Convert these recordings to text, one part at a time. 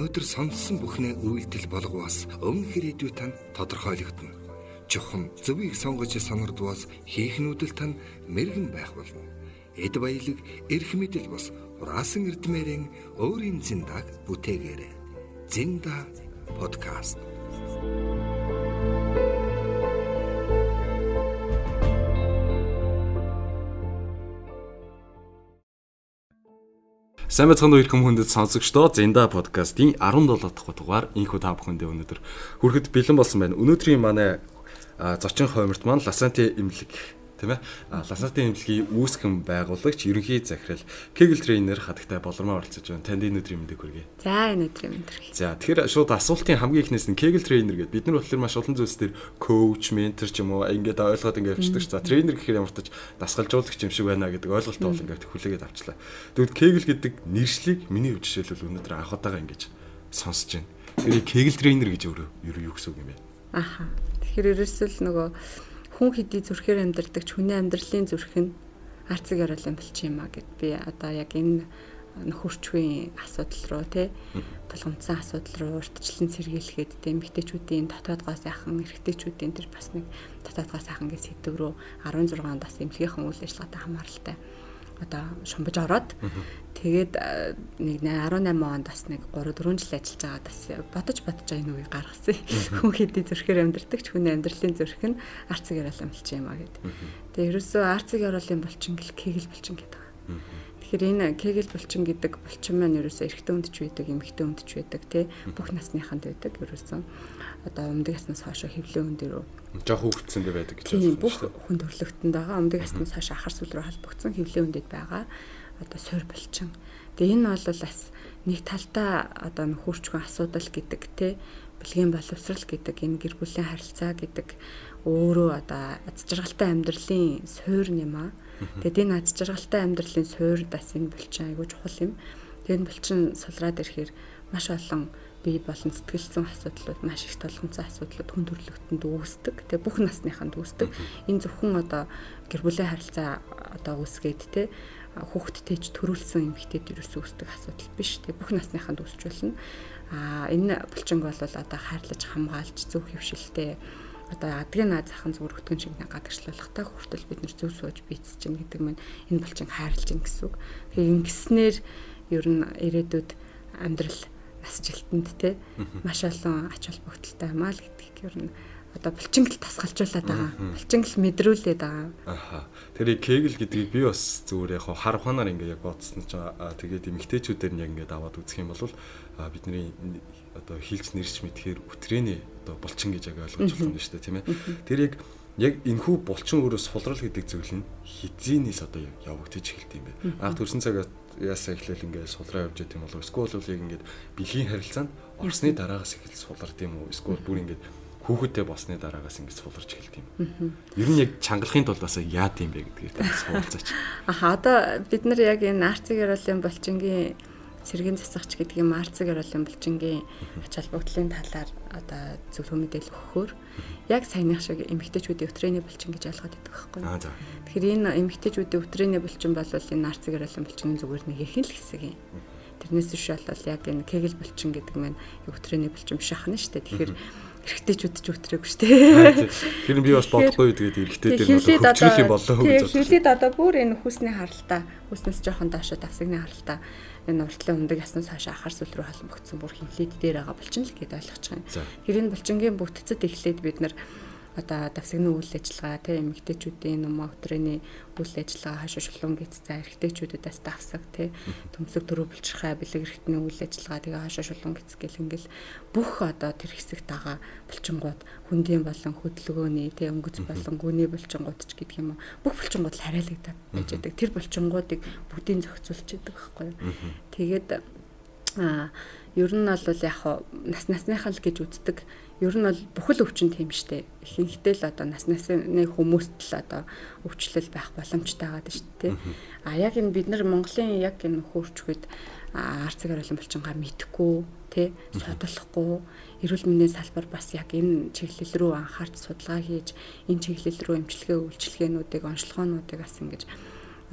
Өнөөдөр сонссон бүхнээ үйлдэл болгоос өмнөх ирээдүй тань тодорхойлогдоно. Чухам зөвийг сонгож сонордвоос хийх нүүдэл тань мэрэгэн байх болно. Эд баялаг, эрх мэдэл бус хураасан эрдмээрэн өөрийн зиндаг бүтээгээрэй. Зинда подкаст. Сайн байцгаана уу эрхэм хүндэт сонсогчдоо Зинда подкастын 17 дахь дугаар инхүү та бүхэндээ өнөөдөр хүрэхэд бэлэн болсон байна. Өнөөдрийн манай зочин хойморт маань Ласанти эмнэлэг тийм ээ. Ласанти эмнэлгийн үүсгэн байгуулагч, ерөнхий захирал, Kegel тренер Хадагтай Болормоо оролцож байна. Танд энэ өдрийн мэндийг хүргэе. За, энэ өдрийн мэнд хүргэе. За, тэгэхээр шууд асуултын хамгийн эхнээс нь Kegel тренер гэдэг бид нар болохоор маш олон зүйлс дээр коуч, ментор ч юм уу ингээд ойлгоод ингээд явчихдаг ш. За, тренер гэхээр ямар ч дасгалжуулагч юм шиг байна гэдэг ойлголтоо бол ингээд хүлээгээд авчлаа. Тэгвэл Kegel гэдэг нэршлиг миний хувьд жишээлбэл өнөөдөр анх удаага ингэж сонсож байна. Тэгэхээр Kegel тренер гэж өөрөө юу гэсэн үг юм бэ? Аха. Тэгэхээр ерөөсөө л нөгөө хүн хэдий зүрхээр амьдардаг ч хүний амьдралын зүрх нь арцэг ёроолын булчин юм а гэд би одоо яг энэ нөхөрчгийн асуудал руу тий тулгамдсан асуудал руу урьдчилан сэргийлэхэд тий эмэгтэйчүүдийн дотоодгоо сайхан, эрэгтэйчүүдийн тэр бас нэг дотоодгоо сайхан гэж сэдв рүү 16 онд бас эмнэлгийнхэн үйл ажиллагаатай хамааралтай одоо шумбаж ороод тэгээд нэг 18 онд бас нэг 3-4 жил ажиллаж байгаад бас бодож энэ үгийг гаргасан. Хүн хэдий зүрхээр амьдардаг ч хүний амьдралын зүрх нь арцэг ёроолын булчин юм а гэд. Тэгээд ерөөсөө арцэг ёроолын булчин гэл Кегел булчин гэдэг байгаа. Тэгэхээр энэ Кегел булчин гэдэг булчин маань ерөөсөө эрэгтэй хүнд ч байдаг, эмэгтэй хүнд ч байдаг тий бүх насныханд байдаг. Ерөөсөө одоо өмнөд яснаас хойш хэвлээ хүн дээр жоох хүүхдсэндээ байдаг гэж байна. Бүх хүн төрөлхтөнд байгаа. Өмнөд яснаас хойш ахар сүл рүү холбогдсон хэвлээ хүндэд байгаа одоо суурь булчин. Тэгээ энэ бол бас нэг талдаа одоо нөхөрчгөн асуудал гэдэг тий бэлгийн боловсрал гэдэг энэ гэр бүлийн харилцаа гэдэг өөрөө одоо аз жаргалтай амьдралын суурь юм аа. Тэгээд энэ аз жаргалтай амьдралын суурь бас энэ булчин айгүй чухал юм. Тэгээд энэ булчин сулраад ирэхээр маш олон бие болон сэтгэл зүйн асуудлууд, маш их толгомцсон асуудлууд хүн төрөлхтөнд үүсдэг. Тэгээ бүх насныханд үүсдэг. Энэ зөвхөн одоо гэр бүлийн харилцаа одоо үүсгээд те хүүхэдтэй ч төрүүлсэн эмэгтэйд ерөөсөө үүсдэг асуудал биш. Тэгээ бүх насныханд үүсч болно. Аа энэ булчинг бол одоо хайрлаж хамгаалж зөв хэвшилтэй одоо адгийн наа захан зүгээр өтгөн шиг гадагшлуулахтаа хүртэл бид нэр зөв сууж бийцэж чинь гэдэг маань энэ булчин хайрлаж гин гэсэн үг. Тэгээ ингэснээр ер нь ирээдүйд амьдрал насжилтанд те маш олон ач холбогдолтой юм аа л гэдгийг ер нь одоо булчингл тасгалжуулаад байгаа. Булчингл мэдрүүлээд байгаа. Аха. Тэр Кегел гэдгийг би бас зүгээр яг хар ухаанаар ингээ яг бодсон чинь тэгээд эмэгтэйчүүдээр нь яг ингээ аваад үзэх юм бол бидний одоо хилж нэрч мэдхээр үтрэний одоо булчин гэж яг ойлгож болох юм шүү дээ, тийм ээ. Тэр яг энэхүү булчин өөрөө сулрал гэдэг зүйл нь хизээнээс одоо явагдаж эхэлт юм бэ. Анх төрсэн цагаас яасаа эхлээл ингээд сулраа явж байт юм болов эсвэл бол яг ингээд бэлгийн харилцаанд орсны дараагаас эхэл сулард юм уу эсвэл бүр ингээд хүүхэдтэй болсны дараагаас ингээд суларч эхэлт юм. Ер нь яг чангалахын тулд бас яад юм бэ гэдгээр та суулцаач. Аха, одоо бид нар яг энэ арцэг ёроолын булчингийн сэргийн засагч гэдэг юм арцэг ёроолын булчингийн ач холбогдлын талаар одоо зөвлөгөө мэдээлэл өгөхөөр яг саяных шиг эмэгтэйчүүдийн өтрээний булчин гэж ойлгоод байдаг байхгүй. Тэгэхээр энэ эмэгтэйчүүдийн өтрээний булчин бол энэ арцэг ёроолын булчингийн зүгээр нэг их л хэсэг юм. Тэрнээс биш бол яг энэ Кегел булчин гэдэг маань өтрээний булчин биш ахна шүү дээ. Тэгэхээр эрэгтэйчүүд ч өтрөөгүй шүү дээ. Тэр нь би бас бодохгүй тэгээд эрэгтэй дээр нь хөвчрөх юм боллоо гэж бодлоо. Хөвлөд одоо бүр энэ хүүсний харалтаа, хүүснээс жоохон доошо давсагны харалтаа энэ уртлын өндөг яснаас хойш ахар сүл рүү холбогдсон бүр хөвлөд дээр байгаа булчин л гэдээ ойлгочих юм. Тэр энэ булчингийн бүтцэд эхлээд бид нар одоо давсагны үйл ажиллагаа тийм эмэгтэйчүүдийн нумаа өтрөөний үйл ажиллагаа хашаа шулуун гэц за эрэгтэйчүүдээс давсаг тийм төмсөг дөрөв булчирхай бэлэг эрхтний үйл ажиллагаа тэгээ хашаа шулуун гэц гэл ингээл бүх одоо тэр хэсэгт байгаа булчингууд хөндийн болон хөдөлгөөний тийм өнгөц болон гүний булчингууд ч гэдэг юм уу бүх булчингууд л хариалагдаад байж байдаг. Тэр булчингуудыг бүгдийг зохицуулж яадаг байхгүй юу. Тэгээд ер нь бол яг нас насныхаа л гэж үздэг. Ер нь бол бүхэл өвчин тийм штэ. Ихэнхдээ л одоо нас насны хүмүүст л одоо өвчлөл байх боломжтой байгаа шүү дээ. А яг энэ бид нар Монголын яг энэ хөөрчгөд арцэг ёроолын булчингаа мэдхгүй тий судлахгүй эрүүл мэндийн салбар бас яг энэ чиглэл рүү анхаарч судалгаа хийж энэ чиглэл рүү эмчилгээ үйлчилгээнүүдийг онцлогоонуудыг бас ингэж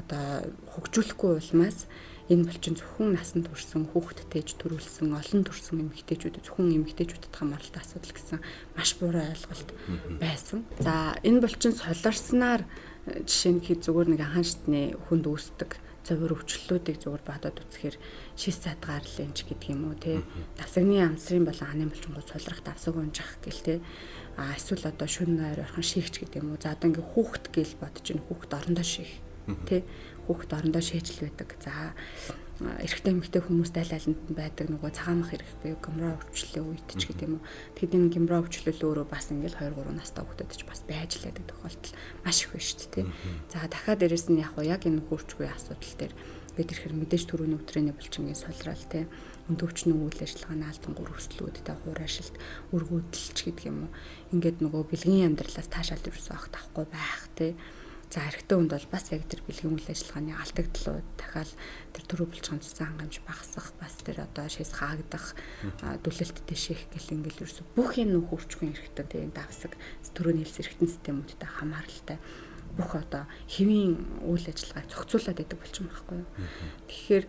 одоо хөгжүүлэхгүй улмаас энэ булчин зөвхөн насанд хүрсэн, хүүхэдтэй төрүүлсэн, олон төрсэн эмэгтэйчүүд зөвхөн эмэгтэйчүүдэд хамааралтай асуудал гэсэн маш буруу ойлголт байсан. За энэ булчин суларснаар жишээ нь хэд зүгээр нэг анхан шатны хүнд үүсдэг зовир өвчлөлүүдийг зүгээр бодоод үзэхээр шис задгаарлын ч гэдэг юм уу те, давсагны амсрын болон ханын булчингууд сулрах, давсаг унжих гэл те, а эсвэл одоо шөнө ойр орхон шийгч гэдэг юм уу. За одоо ингээ хүүхэд гэл бодож ин хүүхэд орондоо шийх те, хүүхэд орондоо шийжл байдаг. За эрэгтэй эмэгтэй хүмүүс айл айланд нь байдаг нөгөө цагаан мах хэрэг буюу гемро өвчлөлийн үед ч гэдэг юм уу. Тэгэхэд энэ гемро өвчлөл өөрөө бас ингээл 2 3 настай хүүхдэд ч бас байж л байдаг тохиолдол маш их байна шүү дээ. За дахиад дээрэс нь яг яг энэ хөрчгүй асуудал дээр бид ирэхэр мэдээж түрүүний өдрийн булчингийн сулрал те, өндөвчний үйл ажиллагааны алдан гүрвслүүд те, хуурайшилт, өргөдөлч гэдэг юм уу. Ингээд нөгөө бэлгийн амьдралаас таашаал ерөөсөө огт авахгүй байх те. За эрэгтэй хүнд бол бас яг тэр бэлгийн үйл ажиллагааны алдагдлууд дахиад тэр төрөв булчгын цусан хангамж багасах, бас тэр одоо шээс хаагдах, дүлэлттэй ших гэл ингээл ерөөсө бүх юм нөх хөрчгөн эрэгтэй тийм давсаг төрөний хэлс эргэтэн системүүдтэй хамааралтай бүх одоо хэвийн үйл ажиллагааг зохицуулаад байдаг болчих байхгүй юу. Тэгэхээр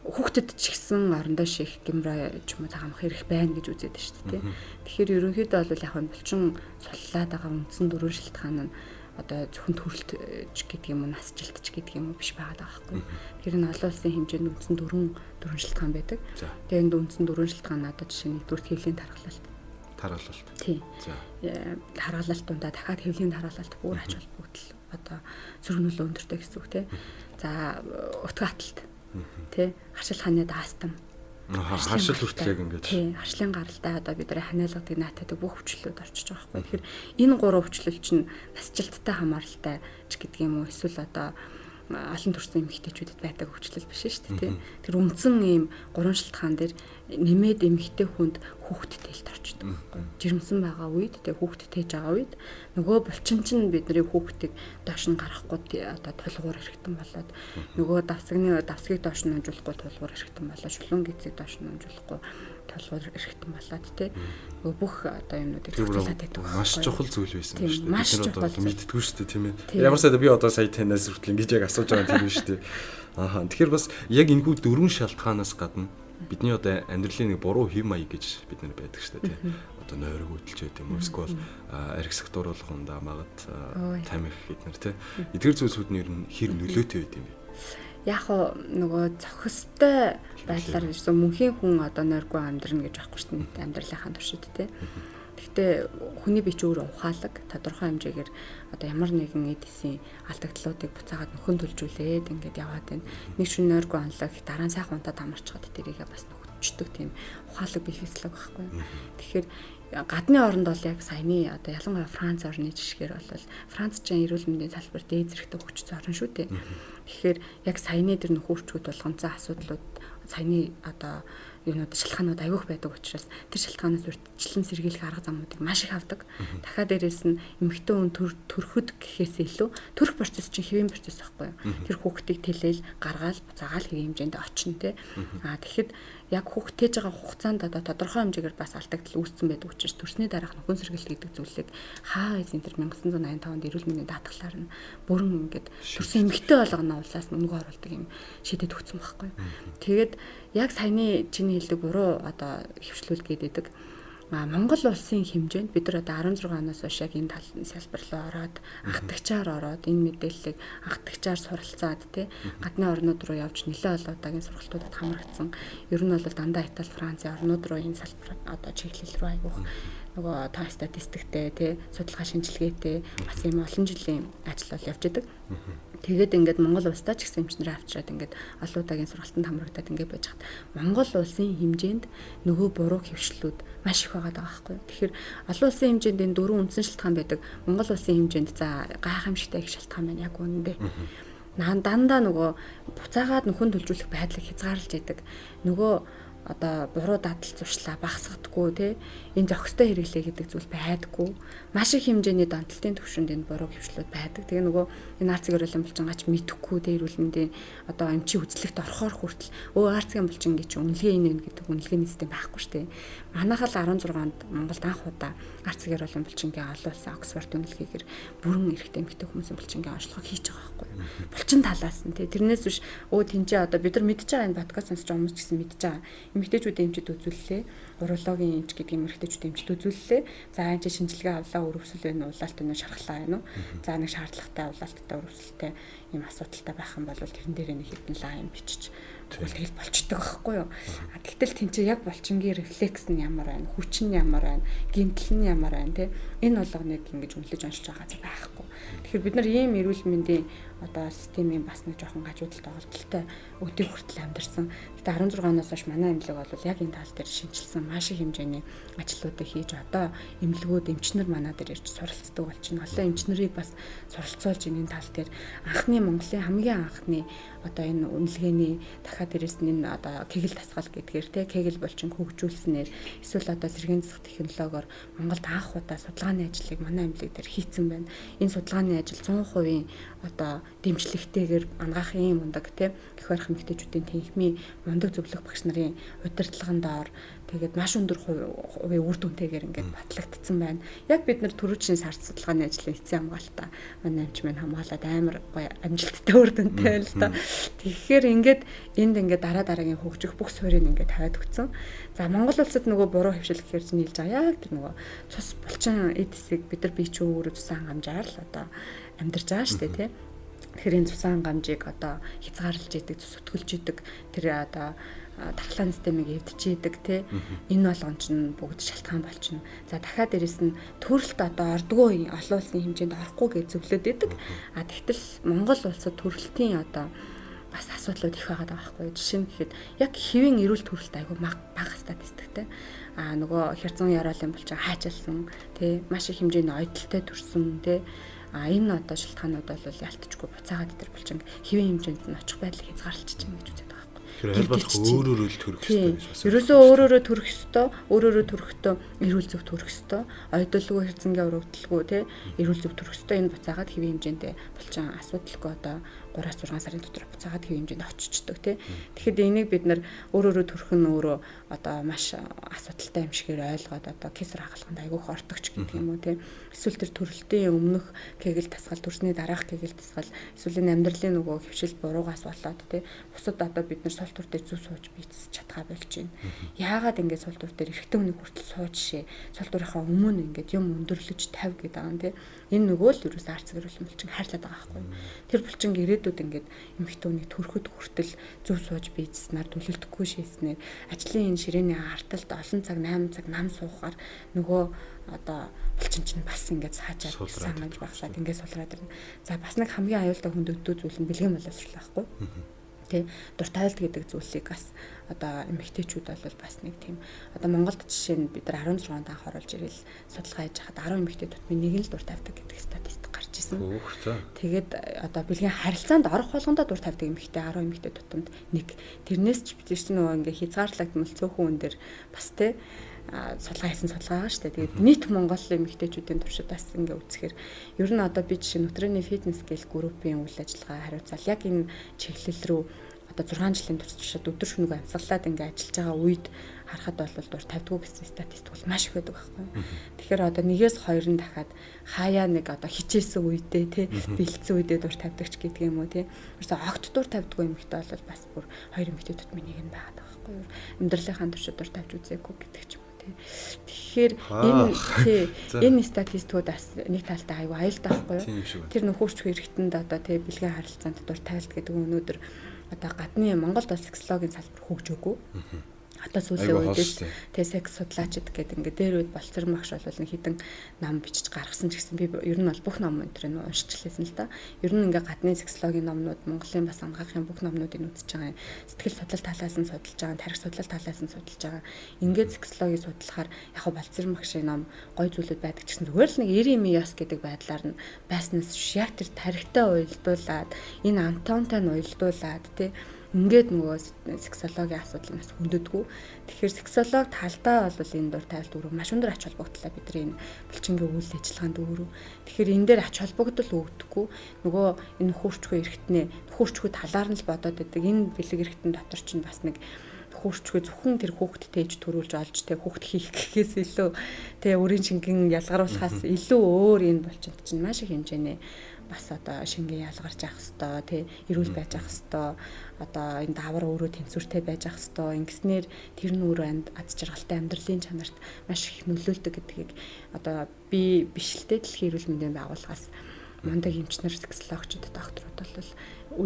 хүүхдэд ч гэсэн орондоо ших гемро ч юм уу цагаан мах хэрэг байна гэж үзээд байна шүү дээ. Тэгэхээр ерөнхийдөө бол яг нь булчин суллаад байгаа үндсэн дөрвөн шалтгаан нь одоо зөвхөн төрөлт ч гэдэг юм уу, насжилт ч гэдэг юм уу биш байгаа байхгүй. Тэгэхээр энэ олон улсын хэмжээнд үндсэн дөрвөн шалтгаан байдаг. Тэгээ энэ үндсэн дөрвөн шалтгаан одоо жишээ нь нэгдүгээр хэвлийн тархалт. Тархалт. Тийм. Тархалт дундаа дахиад хэвлийн тархалт бүр ач холбогдол одоо сөрөг нөлөө өндөртэй гэсэн үг тий. За өтгөн аталт. Тий. Харшил ханы даастам. Харшил хүртэл яг ингэж. Тий, харшлын гаралтай одоо бид нар ханиалгадаг наатайдаг бүх өвчлөлүүд орчиж байгаа байхгүй. Тэгэхээр энэ гурван өвчлөл чинь насжилттай хамааралтай ч гэдэг юм уу, эсвэл одоо олон төрсэн эмэгтэйчүүдэд байдаг өвчлөл биш шүү дээ, тий. Тэр үндсэн ийм гурван шалтгаан дээр нэмээд эмэгтэй хүнд хүүхэд тэлт орчдөг байхгүй. Жирэмсэн байгаа үед, тэгээ хүүхэд тээж байгаа үед нөгөө булчин чинь бидний хүүхдийг доош нь гаргахгүй одоо тулгуур эргэтэн болоод нөгөө давсагны давсгийг доош нь унжуулахгүй тулгуур эргэтэн болоод шулуун гизийг доош нь унжуулахгүй тулгуур эргэтэн болоод тий. Нөгөө бүх одоо юмнуудыг зохицуулаад байдаг. Маш чухал зүйл байсан юм шүү дээ. Маш чухал мэддэггүй шүү дээ, тийм ээ. Ямар сая би одоо сая танаас хүртэл ингэж яг асууж байгаа юм тийм шүү дээ. Ааха. Тэгэхээр бас яг энэхүү дөрвөн шалтгаанаас гадна бидний одоо амьдралын нэг буруу хэв маяг гэж бид нар байдаг шүү дээ, тийм. Одоо нойрог хөдөлж байт юм уу, эсвэл архисах дуруулах ундаа магад тамхи эднэр тий. Эдгэр зүйлсүүд нь ер нь хэр нөлөөтэй байд юм бэ? Яг хоо нөгөө зохистой байдлаар ирсэн мөнхийн хүн одоо нойргүй амьдрна гэж байхгүй шүү дээ, амьдралынхаа туршид тий. Гэхдээ хүний бие ч өөрөө ухаалаг, тодорхой хэмжээгээр одоо ямар нэгэн эд эсийн алдагдлуудыг буцаагаад нөхөн төлжүүлээд ингээд яваад байна. Нэг шөнө нойргүй онлог дараа нь сайхан унтаад амарчхад тэрийгээ бас нөхөчдөг тийм ухаалаг бэлгэслэг байхгүй юу. Тэгэхээр гадны оронд бол яг саяны одоо ялангуяа Франц орны жишгээр бол Франц ч эрүүл мэндийн салбар дээд зэрэгтэй хөгжсөн орн шүү дээ. Тэгэхээр яг саяны тэр нөхөрчүүд болгонцоо асуудлууд саяны одоо юунууд шалтгаанууд аявих байдаг учраас тэр шалтгаанаас урьдчилан сэргийлэх арга замуудыг маш их авдаг. Дахиад дээрээс нь эмэгтэй хүн төрөхөд гэхээс илүү төрөх процесс чинь хэвийн процесс байхгүй юу? Тэр хүүхдийг тэлээл гаргаал буцаагаал хэвийн хэмжээнд очно те. Аа тэгэхэд яг хүүхд тээж байгаа хугацаанд одоо тодорхой хэмжээгээр бас алдагдал үүссэн байдаг учраас төрсний дараах нөхөн сэргийлэх гэдэг зүйлийг хаа эзэн тэр 1985 онд эрүүл мэндийн даатгалаар нь бүрэн ингээд төрсөн эмэгтэй болгоно улсаас нүгөө оруулдаг юм шийдэд өгсөн байхгүй юу? Тэгээд яг саяны чиний хэлдэг буруу одоо хөвчлүүл гэдэг. Монгол улсын хэмжээнд бид нар одоо 16 оноос хойш яг энэ тал салбар руу ороод анхдагчаар ороод энэ мэдээллийг анхдагчаар суралцаад тий гадны орнууд руу явж нэлээд олон удаагийн сургалтуудад хамрагдсан. Ер нь бол дандаа Итали, Францын орнууд руу энэ салбар одоо чиглэл рүү айгүйх нөгөө та статистиктэй тий судалгаа шинжилгээтэй бас юм олон жилийн ажил бол явж идэг. Тэгээд ингээд Монгол улстай ч гэсэн эмчнэрээ авчираад ингээд олон удаагийн сургалтанд хамрагдаад ингээд байж хат Монгол улсын хэмжээнд нөгөө буруу хөвшлүүд маш их байгаа байхгүй юу. Тэгэхээр олон улсын хэмжээнд энэ дөрвөн үндсэн шалтгаан байдаг. Монгол улсын хэмжээнд за гайхамшигтай их шалтгаан байна яг үнэндээ. Дандаа нөгөө буцаагаад нөхөн төлжүүлэх байдлыг хязгаарлаж яадаг. Нөгөө одоо буруу дадал зуршлаа багасгадаггүй те, энэ зохистой хэрэглээ гэдэг зүйл байдаггүй. Маш их хэмжээний донтолтын түвшинд энэ буруу хөвшлүүд байдаг. Тэгээ нөгөө энэ арцэг өрөөлөн булчингач мэдэхгүй те, эрүүл мэндийн одоо эмчийн үзлэгт орохоор хүртэл арцгийн булчин гэж үнэлгээ энэ гэдэг үнэлгээний систем байхгүй шүү дээ. Манайх л 16 онд Монголд анх удаа арцэг өрөөлөн булчингийн олон улсын Оксфорд үнэлгээгээр бүрэн эрхтэй эмэгтэй хүмүүсийн булчингийн онцлогоо хийж байгаа байхгүй юу. Булчин талаас нь те, тэрнээс биш тэнцээ одоо бид нар мэдж байгаа, энэ подкаст сонсож байгаа хүмүүс ч гэсэн мэдж байгаа. Эмэгтэйчүүд эмчид үзүүллээ. Урологийн эмч гэдэг юм эрэгтэйчүүд эмчид үзүүллээ. За энэ шинжилгээ авлаа, өрөвсөл байна уу, улаалт байна уу, шархлаа байна уу. За нэг шаардлагатай улаалттай өрөвсөлтэй юм асуудалтай байх юм бол тэрэн дээр нэг хэдэн лайн бичиж тэгэл болчдөг байхгүй юу. А тэгтэл тэнцээ яг булчингийн рефлекс нь ямар байна, хүч нь ямар байна, гэмтэл нь ямар байна те, энэ болгоныг ингэж үнэлж оншиж байгаа зүйл байхгүй. Тэгэхээр бид нар ийм эрүүл мэндийн одоо системийн бас нэг жоохон гажуудалтай тоглолттой өдийг хүртэл амьдарсан. Гэтэ 16 оноос хойш манай эмнэлэг бол яг энэ тал дээр шинжилсэн маш их хэмжээний ажлуудыг хийж одоо эмнэлгүүд эмчнэр манай дээр ирж суралцдаг болчихно. Олон эмчнэрийг бас суралцуулж энэ тал дээр анхны Монголын хамгийн анхны одоо энэ үнэлгээний дахиад дээрэс нь энэ одоо кегэл дасгал гэдгээр те, кегэл булчин хөгжүүлснээр эсвэл одоо сэргээн засах технологиор Монголд анх удаа судалгааны ажлыг манай эмнэлэг дээр хийцэн байна. Энэ судалгааны ажил 100% одоо дэмжлэгтэйгээр ангаахын мундаг те, их барих эмэгтэйчүүдийн тэнхмийн мундаг зөвлөх багш нарын удирдлагын доор тэгээд маш өндөр хувийн үр дүнтэйгээр ингээд батлагдсан байна. Яг бид нар түрүүчийн сард судалгааны ажлын эцсийн хамгаалтаа манай эмч маань хамгаалаад амар гоё амжилттай үр дүнтэй байл та. Тэгэхээр ингээд энд ингээд дараа дараагийн хөгжих бүх суурийг ингээд тавиад өгсөн. За Монгол улсад нөгөө буруу хөвшил гэхээр чинь хэлж байгаа яг тэр нөгөө цус булчин эд хэсэг бид нар бие чи өөрөө цусан хангамжаар л одоо амьдарч байгаа шүү дээ тий. Тэгэхээр энэ цусан хангамжийг одоо хязгаарлаж идэг, цус өтгөлж идэг, тэр одоо дархлааны системийг эвдчихэдэг тий. Энэ болгон чинь бүгд шалтгаан болчихно. За дахиад дээрэс нь төрөлт одоо ордгоо олон улсын хэмжээнд орохгүй гэж зөвлөд идэг. А тэгтэл Монгол улсад төрөлтийн одоо бас асуудлууд их байгаа байхгүй. Жишээ нь гэхэд яг хэвийн эрүүл төрөлт айгүй бага статистиктэй. А нөгөө хярцан яроолын булчин хайчилсан тий, маш их хэмжээний ойдолтой төрсөн тий. А энэ одоо шалтгаанууд бол ялтчгүй буцаагаад тэр булчин хэвийн хэмжээнд нь очих байдлыг хязгаарлаж чинь гэж үздэг байгаа. Тэгэхээр аль болох өөрөөрөө л төрөх ёстой гэж бас. Ерөөсөө өөрөөрөө төрөх ёстой, өөрөөрөө төрөхдөө эрүүл зөв төрөх ёстой, ойдолгүй хэрзэнгээ урагдaltaгүй тий, эрүүл зөв төрөх ёстой. Энэ буцаагаад хэвийн хэмжээндээ булчин асуудалгүй одоо 3-6 сарын дотор буцаагаад хэвийн хэмжээнд очичдөг тий. Тэгэхэд энийг бид нар өөрөөрөө төрөх нь өөрөө одоо маш асуудалтай юм шигээр ойлгоод одоо кесар хагалганд айгүйх ортогч гэдэг юм уу тий. Эсвэл тэр төрөлтийн өмнөх кегэл дасгал, төрсний дараах кегэл дасгал, эсвэл энэ амьдралын нөгөө хөвшил буруугаас болоод тий, бусад одоо бид нар сул төр дээр зүв сууж бийцэж чадхаа болж байна. Яагаад ингэж сул төр дээр эрэгтэй хүний хүртэл сууж шээ. Сул төрийнхаа өмнө ингэж юм өндөрлөж тавь гэдэг байгаа юм тий. Энэ нөгөө л ерөөс арц гэрүүл булчин хайрлаад байгаа байхгүй. Тэр булчин ирээдүйд ингээд эмэгтэй хүний төрөхөд хүртэл зөв сууж бийцснээр төлөлдөхгүй шийснээр ажлын энэ ширээний арталт олон цаг 8 цаг нам суухаар нөгөө одоо булчин чинь бас ингээд саажаад сангаж багсаад ингээд сулраад ирнэ. За бас нэг хамгийн аюултай хүнд өдөө зүйл нь бэлгээн боловсрол байхгүй. Тэ дуртайлт гэдэг зүйлийг бас одоо эмэгтэйчүүд бол бас нэг тийм одоо Монголд жишээ нь бид нар 16 онд анх оруулж ирэл судалгаа хийж хахад 10 эмэгтэй тутмын нэг нь л дур тавьдаг гэдэг статистик гарч ирсэн. Тэгээд одоо бэлгийн харилцаанд орох болгондоо дур тавьдаг эмэгтэй 10 эмэгтэй тутамд нэг. Тэрнээс ч бид чинь нөгөө ингээ хязгаарлагдмал цөөхөн хүн дээр бас тэ судалгаа хийсэн судалгаа байгаа шүү дээ. Тэгээд нийт Монгол эмэгтэйчүүдийн туршид бас ингээ үзэхээр ер нь одоо би жишээ нь өтрөөний фитнес гэл группийн үйл ажиллагаа хариуцаал яг энэ чиглэл рүү одоо 6 жилийн туршид өдөр шөнөгүй амьсгалаад ингээ ажиллаж байгаа үед харахад бол дур тавьдгүй гэсэн статистик бол маш их байдаг байхгүй. Тэгэхээр одоо нэгээс хоёр нь дахиад хаяа нэг одоо хичээсэн үедээ тий бэлдсэн үедээ дур тавьдагч гэдэг юм уу тий. Ерөөсөө огт дур тавьдгүй эмэгтэй бол бас бүр хоёр эмэгтэй тутмын нэг нь байгаад байгаа байхгүй. Амьдралынхаа туршид дур тавьж үзээгүй гэдэг ч юм. Тэгэхээр энэ тий энэ статистикууд бас нэг талдаа аюу аюултай байхгүй юу? Тэр нөхөрчгүй эргэтэнд одоо тий бэлгийн харилцаанд дур тавилт гэдэг өнөөдөр одоо гадны Монголд бас сексологийн салбар хөгжөөгүй. Одоо сүүлийн үед тэ секс судлаачид гэдэг ингээд дээр үед болцор магш бол нэг хідэн ном бичиж гаргасан ч гэсэн би ер нь бол бүх ном энэ төрийг уншчихлээсэн л да. Ер нь ингээд гадны сексологийн номнууд Монголын бас ангаахын бүх номнуудыг үзэж байгаа юм. Сэтгэл судлал талаас нь судалж байгаа, тарих судлал талаас нь судалж байгаа. Ингээд сексологийг судлахаар яг хав болцор магшийн ном гой зүйлүүд байдаг ч гэсэн зүгээр л нэг 90 ёс гэдэг байдлаар нь байснаас яг тэр тарихтай уялдуулаад энэ Антонтай нь уялдуулаад тэ Ингээд нөгөө сексологийн асуудал нас хүндэтгүү. Тэгэхээр сексолог талдаа бол энэ дур тавилт өөрөө маш өндөр ач холбогдлоо бидний энэ булчингийн үйл ажиллагаанд өөрөө. Тэгэхээр энэ дээр ач холбогдол өгдөггүй. Нөгөө энэ нөхөрчхөө эргэтнээ нөхөрчхөө талаар нь л бодоод байдаг. Энэ бэлэг эргэтэн дотор чинь бас нэг хүүрчгүй зөвхөн тэр хүүхдэд ээж төрүүлж олж тэ хүүхд хийх гэхээс илүү тэ өөрийн шингэн ялгаруулахаас илүү өөр энэ булчинд чинь маш их хэмжээний бас одоо шингэн ялгарч явах хэвээр тий эрүүл байж явах хэвээр одоо энэ давар өөрөө тэнцвэртэй байж явах хэвээр ингэснээр тэр нь өөрөө аз жаргалтай амьдралын чанарт маш их нөлөөлдөг гэдгийг одоо би биш л дээ дэлхийн эрүүл мэндийн байгууллагаас мундаг эмчнэр, сексологчид, докторууд бол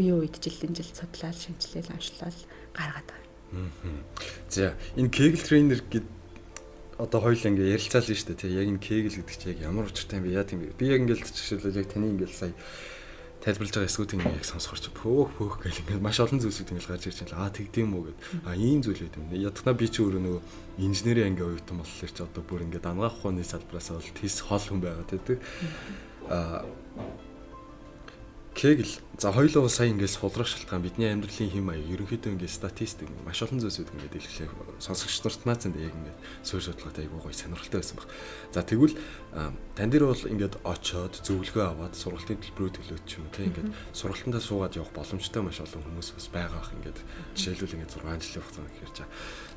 үеийн үед жилийн жил судлаад, шинжилээл, онцлол гаргаад байгаа. За энэ Kegel trainer гэд одоо хоёул ингээ ярилцаал нь шүү дээ тий. Яг энэ Kegel гэдэг чинь яг ямар учиртай юм бэ? Яа тийм бэ? Би яг ингээл жишээлбэл яг таны ингээл сая тайлбарлаж байгаа эсгүүдийг ингээ яг сонсохор чи пөөх пөөх гэл ингээ маш олон зүйлсүүд ингээл гарч ирж байна. Аа тэгдэм үү гэд. Аа ийм зүйл байт юм. Ядахна би чи өөрөө нөгөө инженерийн анги оюутан болохоор чи одоо бүр ингээ дангаах ухааны салбараас бол тис хол хүн байгаа тий. Аа Кегел за хоёулаа сая ингээд сулрах шалтгаан бидний амьдралын хэм маяг ерөнхийдөө ингээд статистик маш олон зүйлсүүд ингээд илэглээ. Сонсогч нарт наацанд яг ингээд суурь судалгаатай айгуу гоё сонирхолтой байсан баг. За тэгвэл тань дээр бол ингээд очоод зөвлөгөө аваад сургалтын төлбөрөө төлөөд ч юм уу те ингээд сургалтандаа суугаад явах боломжтой маш олон хүмүүс бас байгаа ах ингээд жишээлбэл ингээд 6 жилийн хугацаанд гэхэр чаа.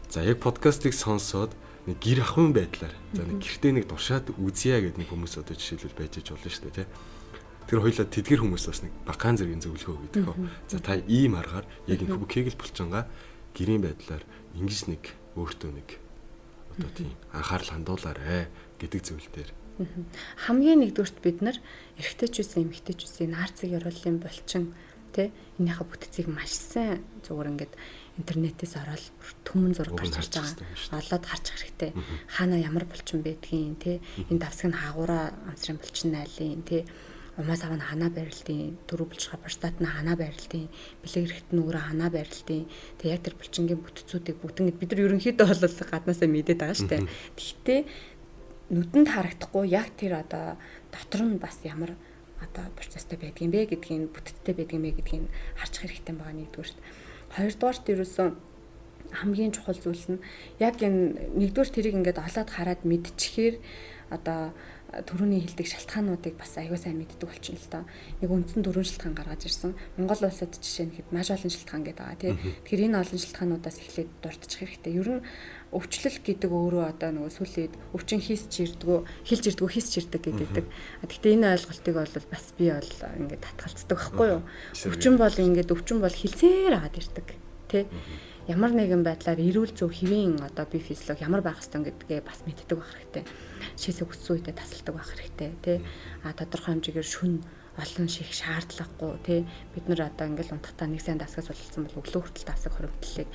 За яг подкастыг сонсоод нэг гэр ахуйн байдлаар за нэг гэртээ нэг туршаад үзье гэдэг нэг хүмүүс одоо жишээлбэл байж иж болно шүү дээ те. Тэр хоёлаа тэдгэр хүмүүс бас нэг бакаан зэргийн зөвлөгөө өгдөг хөө. За та ийм аргаар яг энэ Кегел булчингаа гэрийн байдлаар ингэж нэг өөртөө нэг одоо тийм анхаарал хандуулаарэ гэдэг зүйл дээр. Хамгийн нэгдүгüрт бид нар эрэгтэй ч үсэн эмэгтэй ч үсэн наарцэг ёроолын булчин тэ энийхээ бүтцийг маш сайн зүгээр ингээд интернетээс ороод түмэн зураг гарч ирж байгаа. Олоод харчих хэрэгтэй. Хаана ямар булчин байдгийг тэ энэ давсаг нь хаагураа амсрын булчин найлын тэ умаа сав нь ханаа байрлалын дөрөв булчирхай простат нь ханаа байрлалын бэлэг эрэхт нь өөрөө ханаа байрлалын тэг яг тэр булчингийн бүтцүүдийг бүгд ингэ бид нар ерөнхийдөө бол гаднаасаа мэдээд байгаа шүү дээ. Гэхдээ нүдэнд харагдахгүй яг тэр одоо дотор нь бас ямар одоо процесстэй байдгийн бэ гэдгийг бүтцтэй байдгийн бэ гэдгийг харчих хэрэгтэй байгаа нэгдүгüрт. Хоёрдугаарт ерөөсөн хамгийн чухал зүйл нь яг энэ нэгдүгээр тэрийг ингээд олоод хараад мэдчихээр одоо төрөний хилдэг шалтгаануудыг бас аягүй сайн мэддэг болчихно л доо. Нэг үндсэн дөрвөн шалтгаан гаргаж ирсэн. Монгол улсад жишээ нь хэд маш олон шалтгаан гэдэг байгаа тий. Тэгэхээр энэ олон шалтгаануудаас эхлээд дурдчих хэрэгтэй. Ер нь өвчлөл гэдэг өөрөө одоо нөгөө сүүлийн өвчин хийсч ирдгүү, хилж ирдгүү, хийсч ирдэг гэдэг. Гэхдээ энэ ойлголтыг бол бас би бол ингээд татгалцдаг байхгүй юу? Өвчин бол ингээд өвчин бол хилцээр агаад ирдэг тий. Ямар нэгэн байдлаар эрүүл зөв хэвийн одоо бие физиологи ямар байх ёстой гэдгээ бас мэддэг байх хэрэгтэй. Шээсээ хүссэн үедээ тасалдаг байх хэрэгтэй тий. А тодорхой хэмжээгээр шүн олон ших шаардлагагүй тий. Бид нар одоо ингээл унтахтаа нэг сайн давсгаас сулалсан бол өглөө хүртэл давсаг хуримтлалыг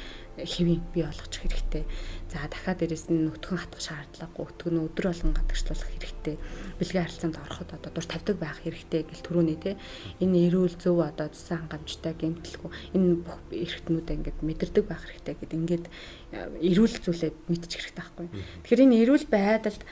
хэвийн бий болгочих хэрэгтэй. За дахиад дээрэс нь нүтгэн хатах шаардлагагүй, өтгөн өдөр болгон гадагшлуулах хэрэгтэй. Бэлгийн харилцаанд ороход одоо дур тавьдаг байх хэрэгтэй гэл түрүүний тий. Энэ эрүүл зөв одоо цусан хангамжтай гэмтэлгүй энэ бүх эрхтнүүдээ ингээд мэдэрдэг байх хэрэгтэй гэд ингээд эрүүл зүйлээ мэдчих хэрэгтэй байхгүй. Тэгэхээр энэ эрүүл байдалд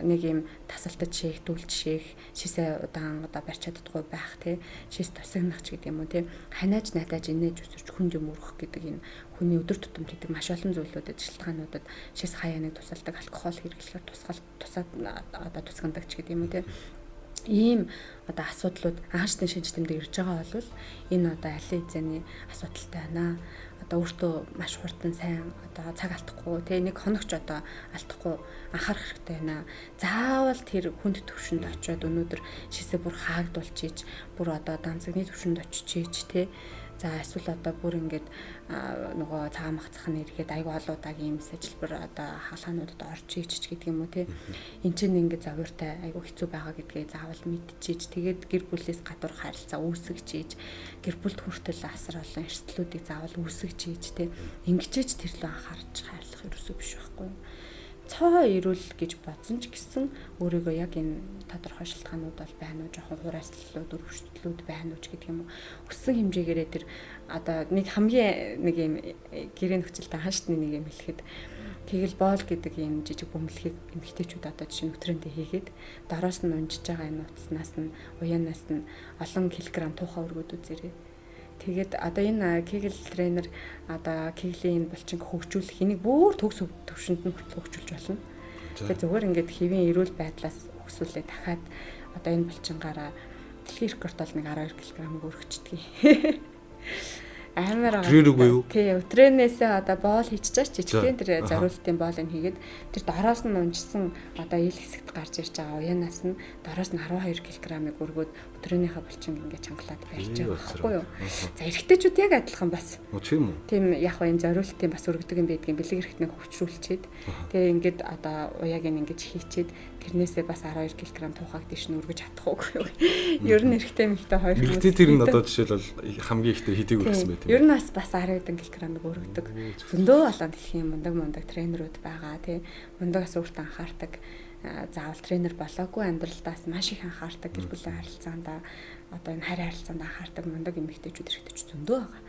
нэг юм тасалтад шийх, дүүлж шийх, шисээ удаан одоо барьж чаддаггүй байх тий. Шис тусагнах ч гэдэг юм уу тий. Ханиаж найдаж инээж үсэрч хүнд юм өргөх гэдэг энэ хүний өдөр тутамд хийдэг маш олон зүйлүүдэд шалтгаануудад шис хаяаныг тусалдаг, алкогол хэрэглэхээр тусгал тусаад одоо тусгандаг ч гэдэг юм уу тий. Ийм одоо асуудлууд аашны шинж тэмдэг ирж байгаа бол энэ одоо алин эзэний асуудалтай байна. Одоо өөртөө маш хурдан сайн одоо цаг алдахгүй тий нэг хоногч одоо алдахгүй анхаарах хэрэгтэй байна. Заавал тэр хүнд төвшөнд очиод өнөөдөр шисээ бүр хаагдуулчиж бүр одоо данцагны төвшөнд очиж тий. За эсвэл одоо бүр ингээд нөгөө цагаан мах цах нь эргээд айгүй олон удаагийн юмс ажилбар одоо хаалхаануудад орж ич гэдэг юм уу тий. Энд чинь ингээд зовиртай айгүй хэцүү байгаа гэдгээ заавал мэдчихэж тэгээд гэр бүлээс гадуур харилцаа үүсгэж ийж гэр бүлд хүртэл асар олон эрсдлүүдийг заавал үүсгэж ийж тий. Ингэчээж тэр лөө анхаарч хайрлах ерөөсөө биш байхгүй юу. Цоо эрүүл гэж бодсон ч гэсэн өөрийгөө яг энэ тодорхой шалтгаанууд бол байна уу, жоохон хуурайслалууд, өргөжтлүүд байна уу ч гэдэг юм уу. Өссөн хэмжээгээрээ тэр одоо нэг хамгийн нэг юм гэрээ нөхцөлтэй хаашны нэг юм хэлэхэд Кегел боол гэдэг юм жижиг бөмбөлгийг эмэгтэйчүүд одоо жишээ нь өтрөндөө хийгээд дороос нь унжиж байгаа энэ утаснаас нь уяанаас нь олон килограмм туухай өргөд үзээрэй. Тэгээд одоо энэ Кегел тренер одоо Кеглийн энэ булчинг хөгжүүлэх энийг бүр төгс төвшөнд нь хүртэл хөгжүүлж болно. Тэгээд зүгээр ингээд хэвийн эрүүл байдлаас өксүүлээ дахиад одоо энэ булчингаараа дэлхийн рекорд бол нэг 12 кг өргөчдөг. Амар байгаа. Үгүй юу? Тий, өтрэнээсээ одоо боол хийчихэж байгаа жижигхэн тэр зориултын боолыг хийгээд тэр дороос нь унжсан одоо ил хэсэгт гарч ирж байгаа уянаас нь дороос нь 12 кг-ыг өргөөд өтрэнийхээ булчинг ингээд чангалаад барьж байгаа байхгүй юу? За эрэгтэйчүүд яг адилхан бас. Тийм үү? Тийм яг энэ зориултын бас өргөдөг юм байдгийн бэлэг эрхтнийг хөвчрүүлчихэд тэгээ ингээд одоо уяаг нь ингэж хийчээд тэрнээсээ бас 12 кг туухаг тийш нь өргөж чадах уугүй юу? Ер нь эрэгтэй мэгтэй хоёр хүмүүс. Эрэгтэй тэр нь одоо жишээлбэл хамгийн ихтэй хэдийг өргөсөн байт юм. Ер нь бас 10 хэдэн килограммыг өргөдөг. Зөндөө олон дэлхийн мундаг тренерүүд байгаа тий. Мундаг бас өөртөө анхаардаг. Заавал тренер болоогүй амьдралдаас маш их анхаардаг, гэр бүлийн харилцаанд одоо энэ хайр харилцаанд анхаардаг мундаг эмэгтэйчүүд эрэгтэйчүүд зөндөө байгаа.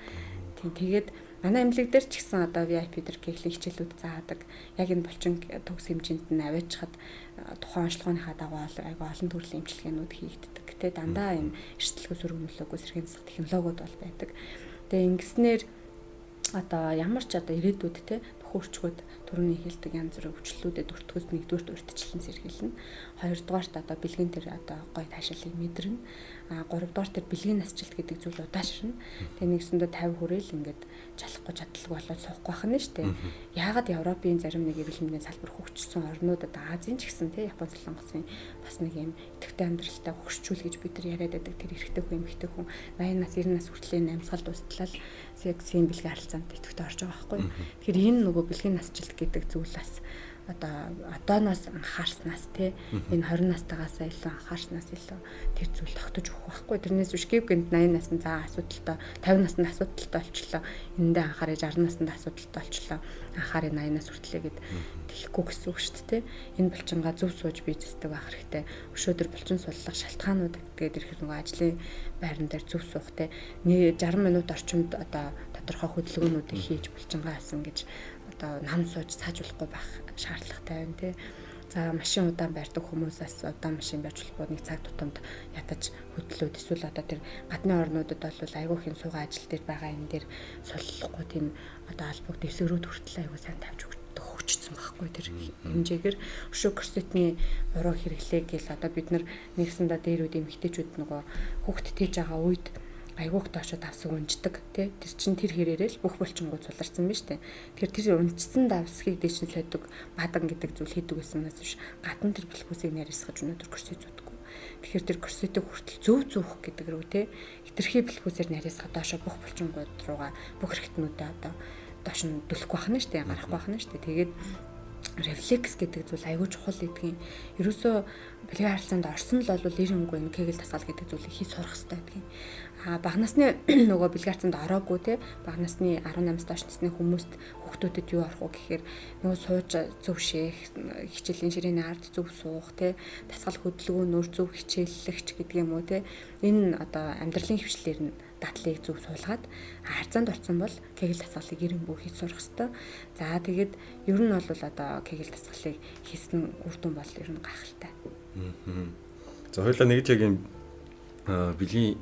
Тийм тэгээд манай эмнэлэг дээр ч гэсэн одоо VIP дээр кеглийн хичээлүүд заадаг. Яг энэ булчин төгс хэмжээнд нь аваачхад тухайн онцлогооныхаа дагуу айгүй олон төрлийн эмчилгээнүүд хийгддэг. Гэтэ дандаа энэ эрсдэлгүй сөрөг нөлөөгөө сэргээн засах технологиуд бол байдаг. Тэгээ ингэснээр одоо ямар ч одоо ирээдүйд те нөхөрчгүүд түрүүний хэлдэг янз бүрийн өвчлөлүүдэд өртгөөс нэгдүгüрт урьдчилан сэргийлнэ. Хоёрдугаарт одоо бэлгийн тэр одоо гой таашаалыг мэдэрнэ. А гуравдугаар тэр бэлгийн насжилт гэдэг зүйл удаашрна. Тэгээ нэгсэндээ 50 хүрээл ингээд чадахгүй чадалгүй болоод суухгүй байх нь шүү дээ. Яагаад Европын зарим нэг эрүүл мэндийн салбар хөгжсөн орнуудад Азийн ч гэсэн те Япон Солонгосын бас нэг юм идэвхтэй амьдралтай хөгжчүүл гэж бид нар яриад байдаг. Тэр эрэгтэй хүн эмэгтэй хүн 80 нас 90 нас хүртэл амьсгал дуустлал сексийн бэлгийн харилцаанд идэвхтэй орж байгаа байхгүй. Тэгэхээр энэ нөгөө бэлгийн насжилт гэдэг зүйл бас одоо одооноос анхаарснаас те энэ 20 настайгаас илүү анхаарснаас илүү тэр зүйл тогтож өгөх байхгүй. Тэрнээс биш гів гэнт 80 наснд за асуудалтай 50 наснд асуудалтай болчлоо. Энэндээ анхаарай 60 наснд асуудалтай болчлоо. Анхаарай 80 нас хүртлээ гэд тэгэхгүй гэсэн үг шүү дээ. Энэ булчингаа зөв сууж бизнесдэг байх хэрэгтэй. Өшөөдөр булчин суллах шалтгаанууд гэдэг ирэхээр нөгөө ажлын байран дээр зөв суух те 60 минут орчимд одоо тодорхой хөдөлгөөнүүдийг хийж булчингаа асан гэж одоо нам сууж цаажуулахгүй байх шаардлагатай байна тий. За машин удаан барьдаг хүмүүсээс удаан машин барьж болохгүй нэг цаг тутамд ядаж хөдлөөд эсвэл одоо тэр гадны орнуудад бол айгүй хэм суугаа ажил дээр байгаа энэ дээр суллахгүй тийм одоо албаг дэвсгэрүүд хүртэл айгүй сайн тавьж өгдөг хөгжсөн байхгүй тэр хэмжээгээр өшөө корсетний буруу хэрэглээ гэл одоо бид нар нэгсэндээ дээрүүд эмэгтэйчүүд нөгөө хүүхд тээж байгаа үед айгуух доошо давсаг унждаг тий тэр чин тэр хэрээрээ л бүх булчингууд суларсан биз дээ. Тэгэхээр тэр унжсан давсгийг дээш нь сойдог бадан гэдэг зүйл хийдэг байсанаас биш гадна тэр бэлхүүсийг нарийсгаж өнөөдөр корсет зүүдэггүй. Тэгэхээр тэр корсетийг хүртэл зөв зүүх гэдэг рүү тий хитрхи бэлхүүсээр нарийсгаж доошо бүх булчингууд руугаа бүх хэрэгтнүүдээ одоо доош нь дөлөхгүй байх нь шүү дээ, гарахгүй байх нь шүү дээ. Тэгээд рефлекс гэдэг зүйл айгүй чухал гэдгийг ерөөсөө бэлгийн харилцаанд орсон л бол ирэнгүй энэ кегел дасгал гэдэг зүйлийг хийж сурах хэрэгтэй гэдгийг. А бага насны нөгөө бэлгийн харилцаанд ороогүй те бага насны 18-аас доош насны хүмүүст хүүхдүүдэд юу орох вэ гэхээр нөгөө сууж зөв шээх, хичээлийн ширээний ард зөв суух те дасгал хөдөлгөөнөөр зөв хичээллэгч гэдэг юм уу те энэ одоо амьдралын хвшлэр нь дадлыг зөв суулгаад харьцаанд орсон бол кегел дасгалыг ирэнгүй хийж сурах хэрэгтэй. За тэгээд ер нь бол одоо кегел дасгалыг хийсэн үр дүн бол ер нь гайхалтай. За хоёулаа нэг ч яг юм бэлгийн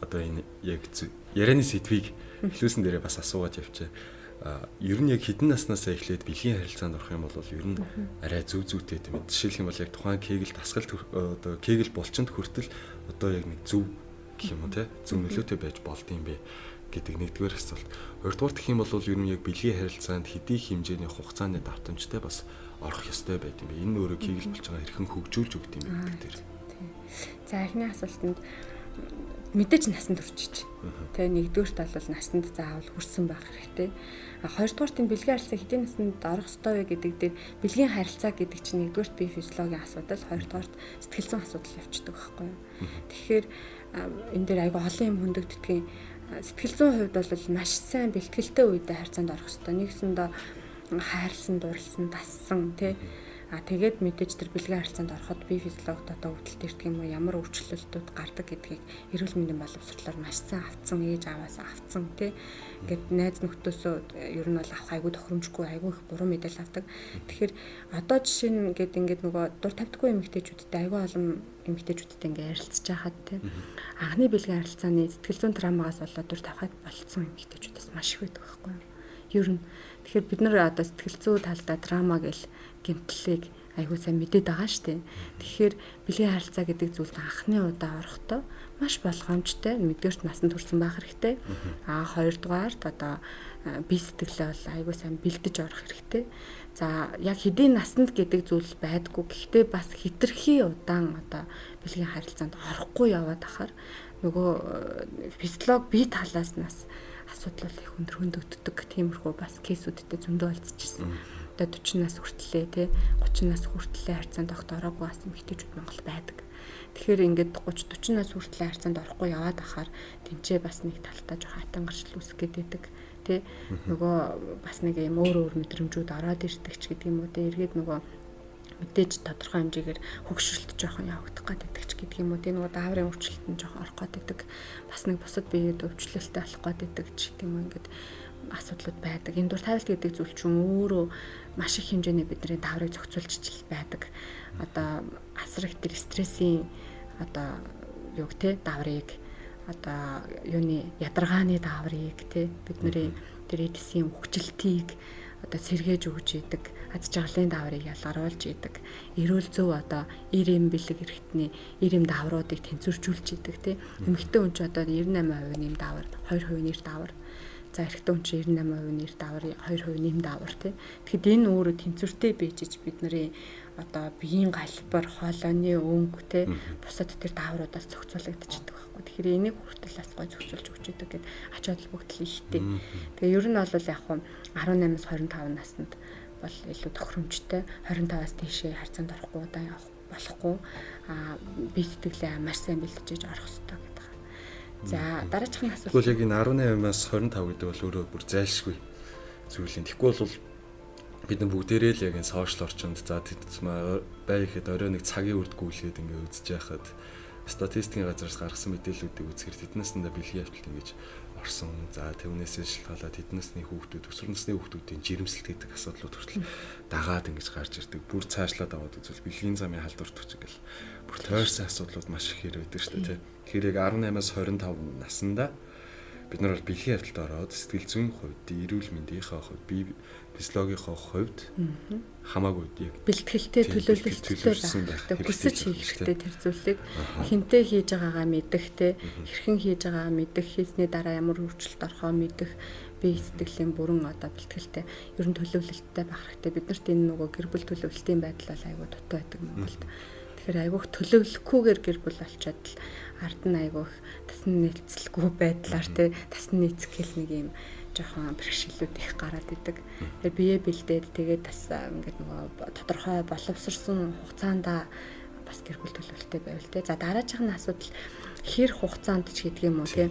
одоо энэ яг ярианы сэдвийг эхлүүлсэн дээрээ бас асуугаад явчих. Ер нь яг хэдэн наснаас эхлээд бэлгийн харилцаанд орох юм бол ер нь арай зөв зүйтэй тийм ээ. Жишээлх юм бол яг тухайн кегел дасгал одоо кегел булчинд хүртэл одоо яг нэг зөв гэх юм уу те зөв нөлөөтэй байж болд юм бэ гэдэг нэгдүгээр асуулт. Хоёрдугаар гэх юм бол ер нь яг бэлгийн харилцаанд хэдий хэмжээний хугацааны давтамжтай бас орох ёстой байд юм бэ. Энэ өөрөө кегел булчингаа хэрхэн хөгжүүлж өгд юм бэ гэдэг дээр. За эхний асуултанд мэдээж насанд хүрчиж. Тэ нэгдүгüрт бол насанд заавал хүрсэн байх хэрэгтэй. А хоёрдугаарт энэ бэлгийн харилцаа хэдийн насанд орох ёстой вэ гэдэг дээр бэлгийн харилцаа гэдэг чинь нэгдүгüрт бие физиологийн асуудал, хоёрдугаарт сэтгэл зүйн асуудал явчихдаг байхгүй юу. Тэгэхээр энэ дээр айгүй олон юм хөндөгддөг. Сэтгэл зүйн хувьд бол маш сайн бэлтгэлтэй үедээ харьцаанд орох ёстой. Нэгсэндээ хайрлсан, дурлсан, дассан тий А тэгээд мэдээж тэр бэлгийн харилцаанд ороход бие физиологид одоо өвдөлт ирдэг юм уу, ямар өөрчлөлтүүд гардаг гэдгийг эрүүл мэндийн боловсролоор маш сайн авцсан, ээж аваас авцсан тий. Ингээд найз нөхдөөсөө ер нь бол авах айгүй тохиромжгүй, айгүй их буруу мэдээлэл авдаг. Тэгэхээр одоо жишээ нь ингээд нөгөө дур тавьдаггүй эмэгтэйчүүдтэй айгүй олон эмэгтэйчүүдтэй ингээд ярилцж байхад тий. Анхны бэлгийн харилцааны сэтгэл зүйн травмагаас болоод дур тавихад болцсон эмэгтэйчүүдээс маш их байдаг байхгүй юу? Ер нь тэгэхээр бид нар одоо сэтгэл зүй талдаа трама гэл гэмтлийг айгүй сайн мэдээд байгаа шүү дээ. Тэгэхээр бэлгийн харилцаа гэдэг зүйлд анхны удаа орохдоо маш болгоомжтой, мэдгээрт насанд хүрсэн байх хэрэгтэй. А хоёрдугаарт одоо бие сэтгэлээ бол айгүй сайн бэлдэж орох хэрэгтэй. За яг хэдийн насанд гэдэг зүйл байдаггүй. Гэхдээ бас хитрхи удаан одоо бэлгийн харилцаанд орохгүй яваад ахаар нөгөө физиолог бие талаас нас асуудал их өндөр хөндөгддөг. Тиймэрхүү бас кейсүүдтэй зөндөө олцчихсан. Одоо 40 нас хүртлээ тий 30 нас хүртлээ харьцаанд огт ороогүй бас эмэгтэйчүүд Монгол байдаг. Тэгэхээр ингээд 30 40 нас хүртлээ харьцаанд орохгүй яваад ахаар тэнцээ бас нэг талтаа жоохон атангаршил үүсгэх гээд байдаг тий. Нөгөө бас нэг юм өөр өөр мэдрэмжүүд ороод ирдэг ч гэдэг юм уу тий. Эргээд нөгөө мэдээж тодорхой хэмжээгээр хөгшрөлт жоохон явагдах гэдэг ч гэдэг юм уу тий. Нөгөө дааврын өвчлөлт нь жоохон орох гэдэг. Бас нэг бусад биеэд өвчлөлттэй болох гэдэг ч гэдэг юм уу ингээд асуудлууд байдаг. Энэ дур тавилт гэдэг зүйл чинь өөрөө маш их хэмжээний бидний дааврыг зохицуулж байдаг. Одоо асар их тэр стрессийн одоо юг те дааврыг одоо юуны ядаргааны дааврыг те бидний тэр эдисийн хөгжилтийг одоо сэргээж өгч идэг, аз жаргалын дааврыг ялгаруулж идэг, эрүүл зөв одоо 90 бэлэг эрхтний 90 даавруудыг тэнцвэржүүлж идэг тий. Эмэгтэй хүн ч одоо 98% нэм даавар, 2% нэр даавар. За эрэгтэй хүн чинь 98% нэр даавар, 2% нэм даавар тий. Тэгэхэд энэ өөрөө тэнцвэртэй байж бидний одоо биеийн галбар, хоолойны өнгө тий бусад тэр даавруудаас зохицуулагдчихдаг байхгүй. Тэгэхээр энийг хүртэл бас гой зохицуулж өгч идэг гэд ач холбогдол ихтэй. Тэгээ ер нь бол яг хуу 18-аас 25 наснд бол илүү тохиромжтой, 25-аас дээшээ харьцаанд орохгүй удаан явах болохгүй. Аа бие сэтгэлээ маш сайн бэлтжиж орох ёстой гэдэг. За дараачих нь асуулт. Тэгвэл яг энэ 18-аас 25 гэдэг бол өөрөө бүр зайлшгүй зүйл юм. Тэгэхгүй бол бид нар бүгдээрээ л яг энэ сошиал орчинд за бай ихэд орой нэг цагийн үрд гүйлгээд ингээ үзэж байхад статистикийн газраас гаргасан мэдээллүүдийг үзэхээр тэднээс нэндэ бэлгийн явдалд ингэж орсон. За түүнээсээ шалтгаалаад тэднээсний хүүхдүүд, өсвөр насны хүүхдүүдийн жирэмслэлт гэдэг асуудлууд хүртэл дагаад ингэж гарч ирдэг. Бүр цаашлаад аваад үзвэл бэлгийн замын халдварт ч ингээл бүр тойрсон асуудлууд маш их хэр байдаг шүү дээ. Тэгэхээр яг 18-аас 25 наснда бид нар бол бэлгийн явдалд ороод сэтгэл зүйн хувьд, эрүүл мэндийнхээ хувьд, бие физиологийнхоо хувьд хамаагүй яг бэлтгэлтэй төлөвлөлттэй байх хэрэгтэй. Хүсэж хийх хэрэгтэй тэр зүйлийг хинтээ хийж байгаагаа мэдэх те, хэрхэн хийж байгаагаа мэдэх, хийсний дараа ямар өөрчлөлт орохоо мэдэх, бие сэтгэлийн бүрэн одоо бэлтгэлтэй, ер нь төлөвлөлттэй байх хэрэгтэй. Бид нарт энэ нөгөө гэр бүл төлөвлөлтийн байдал бол айгүй дутуу байдаг Монголд. Тэгэхээр айгүйх төлөвлөхгүйгээр гэр бүл олчоод л ард нь айгүйх тасны нийцэлгүй байдлаар те, тасны нийцэх гэл нэг юм жоохон бэрхшээлүүд их гараад идэг. Тэгэхээр бие бэлдээд тэгээд бас ингээд нөгөө тодорхой боловсрсон хугацаанд бас гэр бүл төлөвлөлттэй байвал те. За дараачих нь асуудал хэр хугацаанд ч гэдэг юм уу те.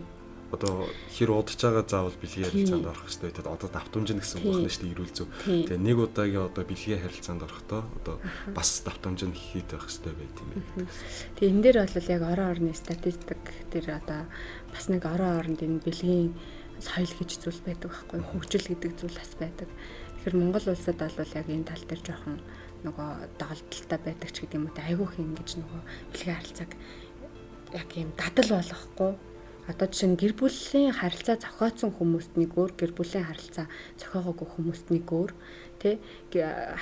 Одоо хэр удаж байгаа заавал бэлгийн харилцаанд орох хэрэгтэй. Тэгээд одоо давтамж нь гэсэн үг байна шүү дээ, эрүүл зүй. Тэгээд нэг удаагийн одоо бэлгийн харилцаанд орохдоо одоо бас давтамж нь хийх байх хэрэгтэй байт юм байна. Тэгээд энэ дээр бол яг орон орны статистик тэр одоо бас нэг орон оронд энэ бэлгийн соёл гэж зүйл байдаг байхгүй, хөгжил гэдэг зүйл бас байдаг. Тэгэхээр Монгол улсад бол яг энэ тал дээр жоохон нөгөө доголдолтой байдаг ч гэдэг юм уу, айгүйх ингэж нөгөө бэлгийн харилцааг яг ийм дадал болгохгүй. Одоо жишээ нь гэр бүлийн харилцаа зохиоцсон хүмүүст нэг өөр, гэр бүлийн харилцаа зохиогоогүй хүмүүст нэг өөр, тий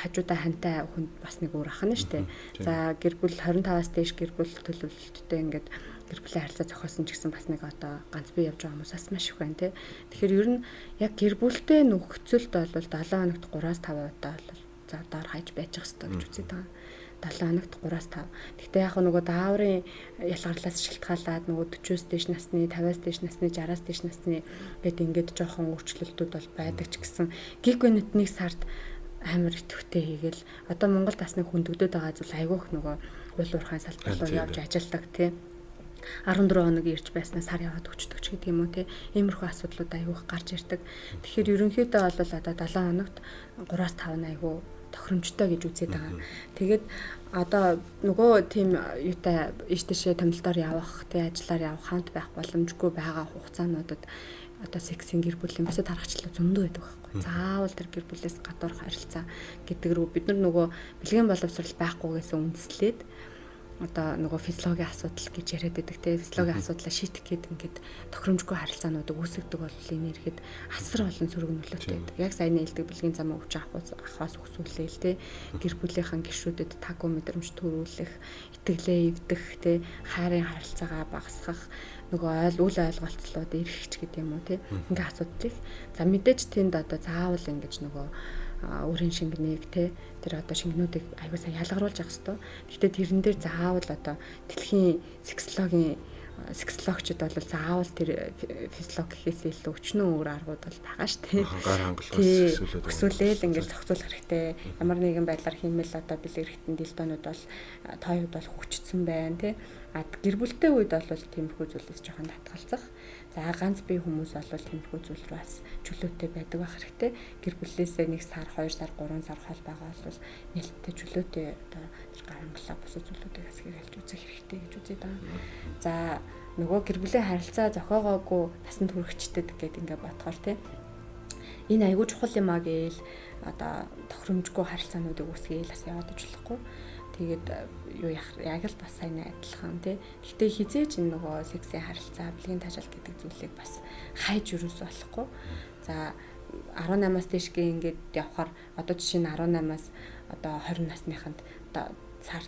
хажуудаа хантай хүнд бас нэг өөр ахна штэ. За гэр бүл 25-аас дээш гэр бүл төлөвлөлттэй ингээд гэр бүлийн харилцаа зохиосон ч гэсэн бас нэг одоо ганц бие явж байгаа хүмүүс бас маш их байна тий. Тэгэхээр ер нь яг гэр бүлтэй нөхцөлд бол 7 хоногт 3-5 удаа бол за доор хаяж байж ах хэрэгтэй гэж үзээд байгаа. 7 хоногт 3-5. Гэхдээ яг нөгөө дааврын ялгарлаас шалтгаалаад нөгөө 40-оос дээш насны, 50-аас дээш насны, 60-аас дээш насны гэд ингээд жоохон өөрчлөлтүүд бол байдаг ч гэсэн гиг гэнэт нэг сард амар идэвхтэй хийгээл одоо Монголд бас нэг хөндөгдөд байгаа зүйл айгүйх нөгөө уул уурхайн салбар руу явж ажилладаг тий. 14 хоног ирж байснаа сар яваад өчтдөг ч гэдэг юм уу тий. Иймэрхүү асуудлууд айгүйх гарч ирдэг. Тэгэхээр ерөнхийдөө бол одоо 7 хоногт 3-5 айгүй тохиромжтой гэж үзээд байгаа. Тэгээд одоо нөгөө тийм юутай ийш тийшээ томилтоор явах, тий ажиллаар явах, хамт байх боломжгүй байгаа хугацаануудад одоо сексийн гэр бүлийн бусад харгачлал зөндөө байдаг байхгүй. Заавал тэр гэр бүлээс гадуурх харилцаа гэдэг рүү бид нар нөгөө бэлгийн боловсрол байхгүйгээсээ үндэслээд одоо нөгөө физиологийн асуудал гэж яриад байдаг те физиологийн асуудлаа шийдэх гээд ингээд тохиромжгүй харилцаануудыг үүсгдэг бол энэ ирэхэд асар олон сөрөг нөлөөтэй байдаг. Яг саяны хэлдэг бэлгийн замаа өвчин авахаас өсвөлээл те гэр бүлийнхэн гишүүдэд таагүй мэдрэмж төрүүлэх, итгэлээ эвдэх те хайрын харилцаагаа багасгах нөгөө үл ойлголцлууд эрхч гэдэг юм уу те ингээ асуудал их. За мэдээж тэнд одоо заавал ингэж нөгөө өөрийн шингэнийг те тэр одоо шингэнүүдийг аягүй сайн ялгаруулж явах хэвээр. Гэхдээ тэрэн дээр заавал одоо дэлхийн сексологийн сексологчид бол заавал тэр физиолог гэхээс илүү өчнөө өөр аргууд бол байгаа шүү дээ. Гар хангалаас өсвөлээл ингээд зохицуулах хэрэгтэй. Ямар нэгэн байдлаар хиймэл одоо бэлэг эргэтэн дилдонууд бол тооёуд бол хөгжсөн байна тий. А гэр бүлтэй үед бол тиймэрхүү зүйлээс жоохон татгалзах. За ганц бие хүмүүс бол тиймэрхүү зүйл рүү бас чөлөөтэй байдаг байх хэрэгтэй. Гэр бүлээсээ 1 сар, 2 сар, 3 сар хол байгаа бол нээлттэй чөлөөтэй одоо тэр гар хангалаа бусад зүйлүүдийг бас хэрэглэж үзэх хэрэгтэй гэж үзээд байгаа. За нөгөө гэр бүлийн харилцаа зохиогоогүй насанд хүрэхчдэг гэдэг ингээ бодохоор тий. Энэ айгүй чухал юм а гээл одоо тохиромжгүй харилцаануудыг үүсгээл бас яваад ижлэхгүй. Тэгээд юу яг л бас сайн адилхан тий. Гэхдээ хизээч энэ нөгөө сексийн харилцаа, бэлгийн таашаал гэдэг зүйлийг бас хайж юусоо болохгүй. За 18-аас дээшгээ ингээд явхаар одоо жишээ нь 18-аас одоо 20 насныханд одоо сар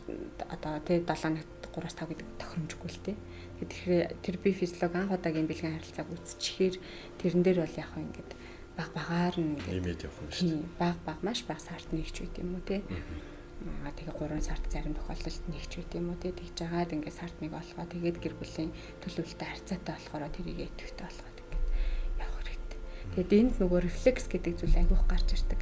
одоо тий 7 3-5 гэдэг тохиромжгүй л тий. Тэгэхээр тэр би физиолог анх удаагийн бэлгийн харилцааг үзчихээр тэрэн дээр бол яг ингээд баг багаар нь ингээд нэмээд явах юм шүү дээ. Баг баг маш баг сард нэгч байт юм уу тий. Тэгээ 3 сард зарим тохиолдолд нэгч байт юм уу тий. Тэгж жагаад ингээд сард нэг олгоо тэгээд гэр бүлийн төлөвлөлтөй харьцаатай болохоор тэрийг идэвхтэй болгоод ингээд явах хэрэгтэй. Тэгээд энд нөгөө рефлекс гэдэг зүйл айгүйх гарч ирдэг.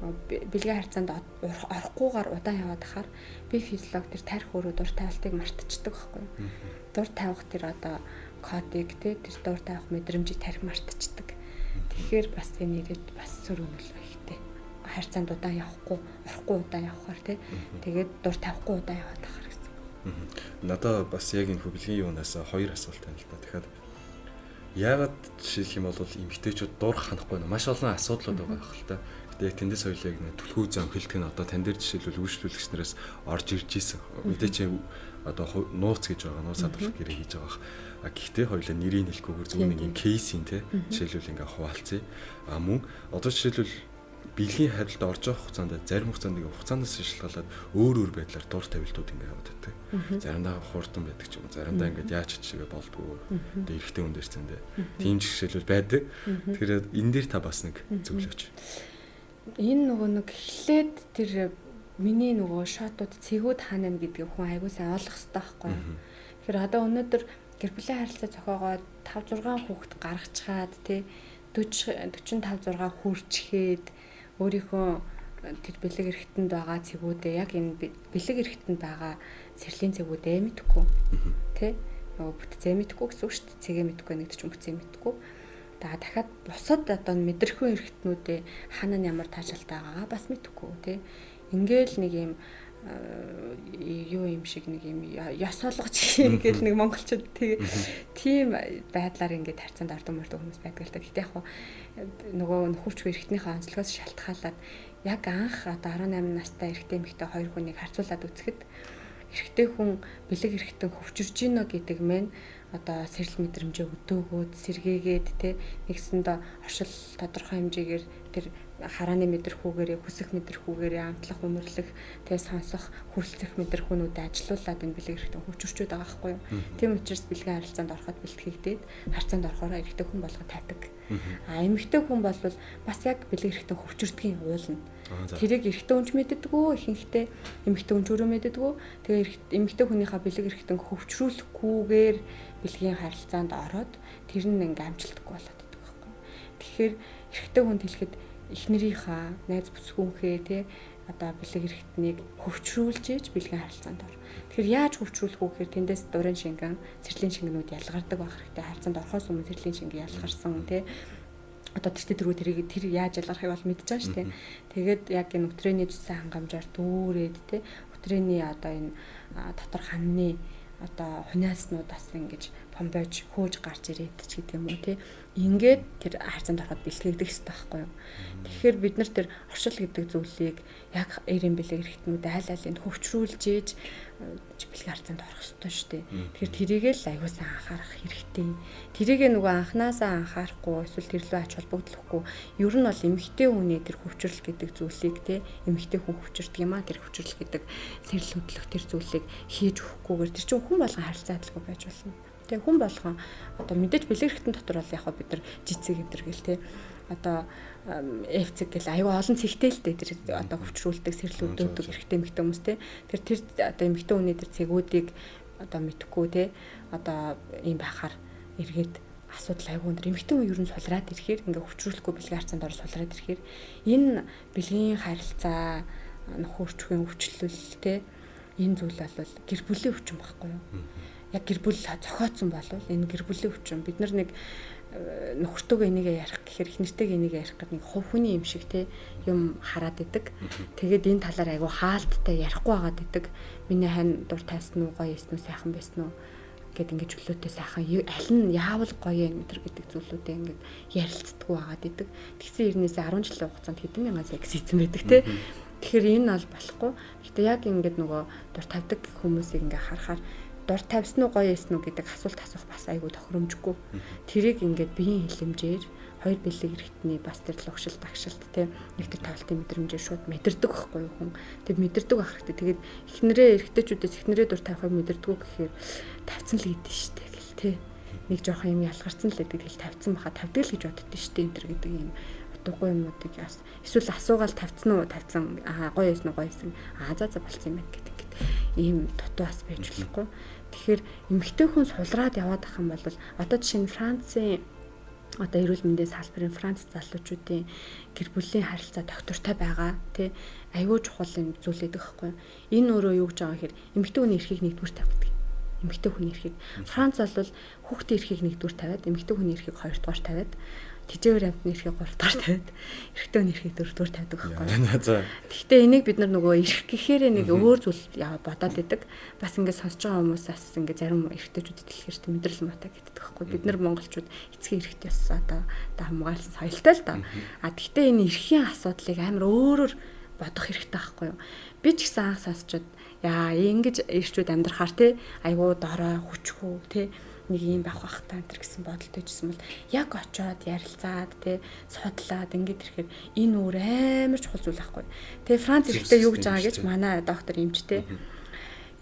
Бэлгийн харьцаанд орохгүйгээр удаан яваад ахаар би физиолог тэр тарих өөрөө дур тавилтыг мартчихдаг байхгүй юу. Дур тавих тэр одоо кодыг тий тэр дур тавих мэдрэмжийг тарих мартчихдаг. Тэгэхээр бас энэ ирээд бас сөрөг нөлөө ихтэй. Харьцаанд удаан явахгүй, орохгүй удаан явахаар тий тэгээд дур тавихгүй удаан яваад ахаар гэсэн. Надаа бас яг энэ бэлгийн юунаас хоёр асуулт байна л да. Тэгэхээр яагаад жишээлх юм бол эмэгтэйчүүд дур ханахгүй нэ маш олон асуудлууд байгаа байх л та. Яг тэндээс хоёул яг нэг түлхүү зөнхөлтг нь одоо тань дээр жишээлбэл үйлчлүүлэгч нараас орж ирж исэн. Мэдээч одоо нууц гэж байгаа, нууц хадгалах гэрээ хийж байгаа. А гэхдээ хоёулаа нэрийг хэлэхгүйгээр зөвхөн нэг юм кейсийн те жишээлбэл ингээ хуваалцъя. А мөн одоо жишээлбэл бэлгийн харилт орж явах хугацаанд зарим хугацаанд ингээ хугацаанаас шалтгаалаад өөр өөр байдлаар дур тавилтууд ингээ яваад байдаг. Заримдаа хурдан байдаг ч юм уу, заримдаа ингээд яаж чигээ болдгоо. Тэгээ эрэгтэй хүн дээр зэндээ. Тийм ч жишээлбэл байдаг. Тэгэхээр энэ дээр та бас нэг зөвлөөч. Энэ нөгөө нэг эхлээд тэр миний нөгөө шотууд цэгүүд хаана гэдгийг хүн айгуу сайн ойлгох хэрэгтэй байхгүй юу. Тэгэхээр одоо өнөөдөр гэр бүлийн харилцаа зохиогоод 5 6 хүүхэд гаргачихад тий 40 45 6 хүрчгээд өөрийнхөө тэр бэлэг эргэтэнд байгаа цэгүүдээ яг энэ бэлэг эргэтэнд байгаа сэрлийн цэгүүдээ мэдэхгүй тий нөгөө бүтцээ мэдэхгүй гэсэн үг шүү дээ. Цэгээ мэдэхгүй нэгд чинь бүтцээ мэдэхгүй. За дахиад бусад одоо мэдрэхүйн эргэтнүүдээ хана нь ямар таашаалтай байгаагаа бас мэдэхгүй тий. Ингээл нэг юм юу юм шиг нэг юм ёс олгож ингээл нэг монголчууд тийм байдлаар ингээд харьцаанд ордог мордог хүмүүс байдаг л та. Гэтэ яг нөгөө нөхөрчгүй эргэтнийхээ онцлогоос шалтгаалаад яг анх одоо 18 настай эрэгтэй эмэгтэй хоёр хүнийг харьцуулаад үзэхэд эрэгтэй хүн бэлэг эргэтэн хөвчөрж гинэ гэдэг мэн одоо сэрэл мэдрэмжээ өдөөгөөд сэргээгээд те нэгсэндээ оршил тодорхой хэмжээгээр тэр харааны мэдрэхүүгээрээ хүсэх мэдрэхүүгээрээ амтлах умарлах те сонсох хүрэлцэх мэдрэхүүнүүдэд ажилуулад энэ бэлэг эргэтэн хөвчөрчөөд байгаа байхгүй юу. Тийм учраас бэлгийн харилцаанд ороход бэлтгэгдээд харьцаанд орохоор эрэгтэй хүн болгон тавьдаг. А эмэгтэй хүн бол бас яг бэлэг эргэтэн хөвчөрдгийн уулна. Тэрийг эрэгтэй хүн ч мэддэггүй, ихэнхдээ эмэгтэй хүн ч өөрөө мэддэггүй. Тэгээ эмэгтэй хүнийхээ бэлэг эргэтэн хөвчрүүлэхгүйгээр бэлгийн харилцаанд ороод тэр нь ингээм амжилтгүй болоод байдаг байхгүй. Тэгэхээр эрэгтэй хүнд хэлэхэд эхнэрийнхаа найз бүсгүүнхээ тий одоо бэлэг эргэтнийг хөвчрүүлж ээж бэлгийн харилцаанд ор. Тэгэхээр яаж хөвчрүүлэх үү гэхээр тэндээс дурын шингэн, сэрлийн шингэнүүд ялгардаг байх хэрэгтэй. Харилцаанд орохоос өмнө сэрлийн шингэн ялгарсан тий Одоо тэр тэргүй тэрийг тэр яаж ялгархыг бол мэдж байгаа шүү дээ. Тэгээд яг энэ үтрээний цусан хангамжаар дүүрээд те үтрээний одоо энэ дотор ханны одоо хуниаснууд бас ингэж помбойж хөөж гарч ирээд ч гэдэг юм уу те. Ингээд тэр харьцаанд ороход бэлтгэгдэх хэрэгтэй байхгүй юу. Тэгэхээр бид нар тэр оршил гэдэг зүйлийг яг эрен бэлэг эрхтнүүд айл айлыг хөвчрүүлж ээж бэлгийн харьцаанд орох ёстой шүү дээ. Тэгэхээр тэрийг л аягүй сайн анхаарах хэрэгтэй. Тэрийг нөгөө анханасаа анхаарахгүй эсвэл тэр лөө ач холбогдлохгүй ер нь бол эмэгтэй хүний тэр хөвчрөл гэдэг зүйлийг те эмэгтэй хүн хөвчөрдөг юм а тэр хөвчрөл гэдэг сэрэл хөдлөх тэр зүйлийг хийж өгөхгүйгээр тэр чинь хүн болгон харилцаа адилгүй байж болно. Тэгээ хүн болгон одоо мэдээж бэлэг эрхтэн дотор бол яг бид нар жицэг гэдэр гэл те одоо F цэг гэл аюу олон цэгтэй л дээ тэр одоо хөвчрүүлдэг сэрлүүддэг эрэгтэй эмэгтэй хүмүүс те тэр тэр одоо эмэгтэй хүний тэр цэгүүдийг одоо мэдхгүй те одоо ийм байхаар эргээд асуудал аюу өндөр эмэгтэй хүн ер нь сулраад ирэхээр ингээ хөвчрүүлэхгүй бэлгийн харьцаанд орж сулраад ирэхээр энэ бэлгийн харилцаа нөхөрчхийн өвчлөл те энэ зүйл бол гэр бүлийн өвчин байхгүй юу? Яг гэр бүл зохиоцсон болвол энэ гэр бүлийн өвчин бид нар нэг нөхөртөөгөө энийгээ ярих гэхээр эхнэртэйгээ энийгээ ярих гэдэг нэг хувь хүний юм шиг те юм хараад идэг. Тэгээд энэ талаар айгу хаалттай ярихгүй байгаад идэг. Миний хань дур тайсан уу, гоё байсан уу, сайхан байсан уу гэд ингээд чөлөөтэй сайхан аль нь яавал гоё юм энэ гэдэг зүйлүүдээ ингээд ярилцдаггүй байгаад идэг. Тэгсэн хэрнээсээ 10 жилийн хугацаанд хэдэн мянган секс хийсэн байдаг те. Тэгэхээр энэ бол болохгүй. Гэтэ яг ингээд нөгөө дур тавьдаг хүмүүсийг ингээд харахаар дур тавьсан уу гоё байсан уу гэдэг асуулт асуух бас айгүй тохиромжгүй. Тэрийг ингээд биеийн хилэмжээр хоёр бэлэг эрхтний бас тэр лугшил тагшилт те нэг тэр тавилтын мэдрэмжээр шууд мэдэрдэг байхгүй юу хүн. Тэр мэдэрдэг байх хэрэгтэй. Тэгээд эхнэрээ эрэгтэйчүүдээс эхнэрээ дур тавихыг мэдэрдэггүй гэхээр тавьсан л гэдэг нь штэ гэл те. Нэг жоохон юм ялгарсан л гэдэг тэгэл тавьсан баха тавьдаг л гэж боддоо штэ энэ төр гэдэг юм утгагүй юмнуудыг бас эсвэл асуугаал тавьсан уу тавьсан аа гоё байсан уу гоё байсан аа за за болцсон юм байна гэдэг ингээд ийм дутуу бас байж болохгүй. Тэгэхээр эмэгтэй хүн сулраад яваад ах юм бол одоо жишээ нь Францын одоо эрүүл мэндийн салбарын Франц залуучуудын гэр бүлийн харилцаа доктортой байгаа тий аюул чухал юм зүйл өгөх байхгүй. Энэ өөрөө юу гэж байгаа гэхээр эмэгтэй хүний эрхийг нэгдүгээр тавьдаг. Эмэгтэй хүний эрхийг Франц бол хүүхдийн эрхийг нэгдүгээр тавиад эмэгтэй хүний эрхийг хоёрдугаар тавиад тэжээвэр амьтны эрхийг 3 дугаар тавиад эрэгтэй хүний эрхийг 4 дугаар тавьдаг байхгүй. Гэхдээ энийг бид нар нөгөө эрх гэхээрээ нэг өөр зүйл бодоод идэг. Бас ингээд сонсож байгаа хүмүүс бас ингээд зарим эрэгтэйчүүдэд хэлэхээр тэ мэдрэл муутай гэдэг байхгүй. Бид нар монголчууд эцгийн эрхт ёс одоо хамгаалсан соёлтой л доо. А гэхдээ энэ эрхийн асуудлыг амар өөрөөр бодох хэрэгтэй байхгүй юу. Би ч гэсэн анх сонсчод яа ингэж эрчүүд амьдрахаар те айгуу дорой хүчхүү те нэг юм байх бах та энэ гэсэн бодолтой жисэн бол яг очоод ярилцаад те судлаад ингээд ирэхээр энэ өөр амар чухал зүйл байхгүй. Тэгээ Франц эрэгтэй юу гэж байгаа гэж манай доктор эмч те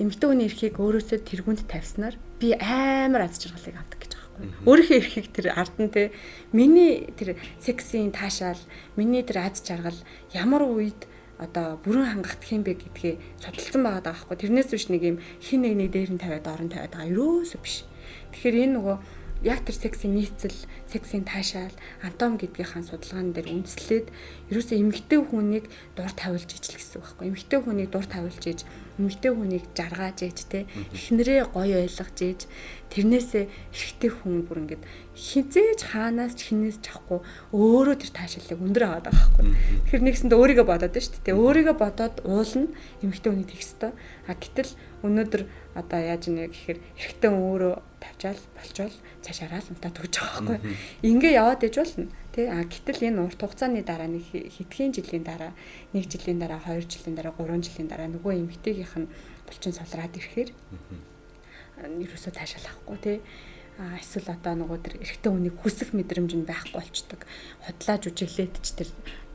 эмэгтэй хүний эрхийг өөрөөсөө тэргүнд тавьснаар би амар аз жаргалыг авдаг гэж байгаа байхгүй. Өөрийнхөө эрхийг тэр ард нь те миний тэр сексийн таашаал, миний тэр аз жаргал ямар үед одоо бүрэн хангагдах юм бэ гэдгээ судалсан байгаа даа байхгүй. Тэрнээс биш нэг юм хин нэг нэг дээр нь тавиад орон тавиад байгаа ерөөсөө биш. Тэгэхээр энэ нөгөө яг тэр сексийн нийцэл, сексийн таашаал, анатом гэдгийнхаа судалгаан дээр үндэслээд ерөөсөө эмэгтэй хүнийг дур тавиулж ижил гэсэн үг байхгүй. Эмэгтэй хүнийг дур тавиулж иж, эмэгтэй хүнийг жаргааж иж тэ эхнэрээ гоё ойлгож иж, тэрнээсээ эрэгтэй хүн бүр ингээд хизээж хаанаас ч хинээс ч авахгүй өөрөө тэр таашаалыг өндөр аваад байгаа байхгүй. Тэгэхээр нэгсэндээ өөрийгөө бодоод байна шүү дээ. Өөрийгөө бодоод уулна эмэгтэй хүний тэгэх ёстой. А гэтэл өнөөдөр одоо яаж нэ гэхээр эрэгтэй хүн өөрөө тавьчаал болчоол цаашаараа л унтаад өгч байгаа байхгүй. Ингээ яваад иж болно. Тэ а гэтэл энэ урт хугацааны дараа нэг хэдхэн жилийн дараа, 1 жилийн дараа, 2 жилийн дараа, 3 жилийн дараа нөгөө эмэгтэйгийнх нь булчин сулраад ирэхээр ерөөсөө таашаал авахгүй тэ. А эсвэл одоо нөгөө тэр эрэгтэй хүнийг хүсэх мэдрэмж нь байхгүй болчдөг. Худлаа жүжиглээд ч тэр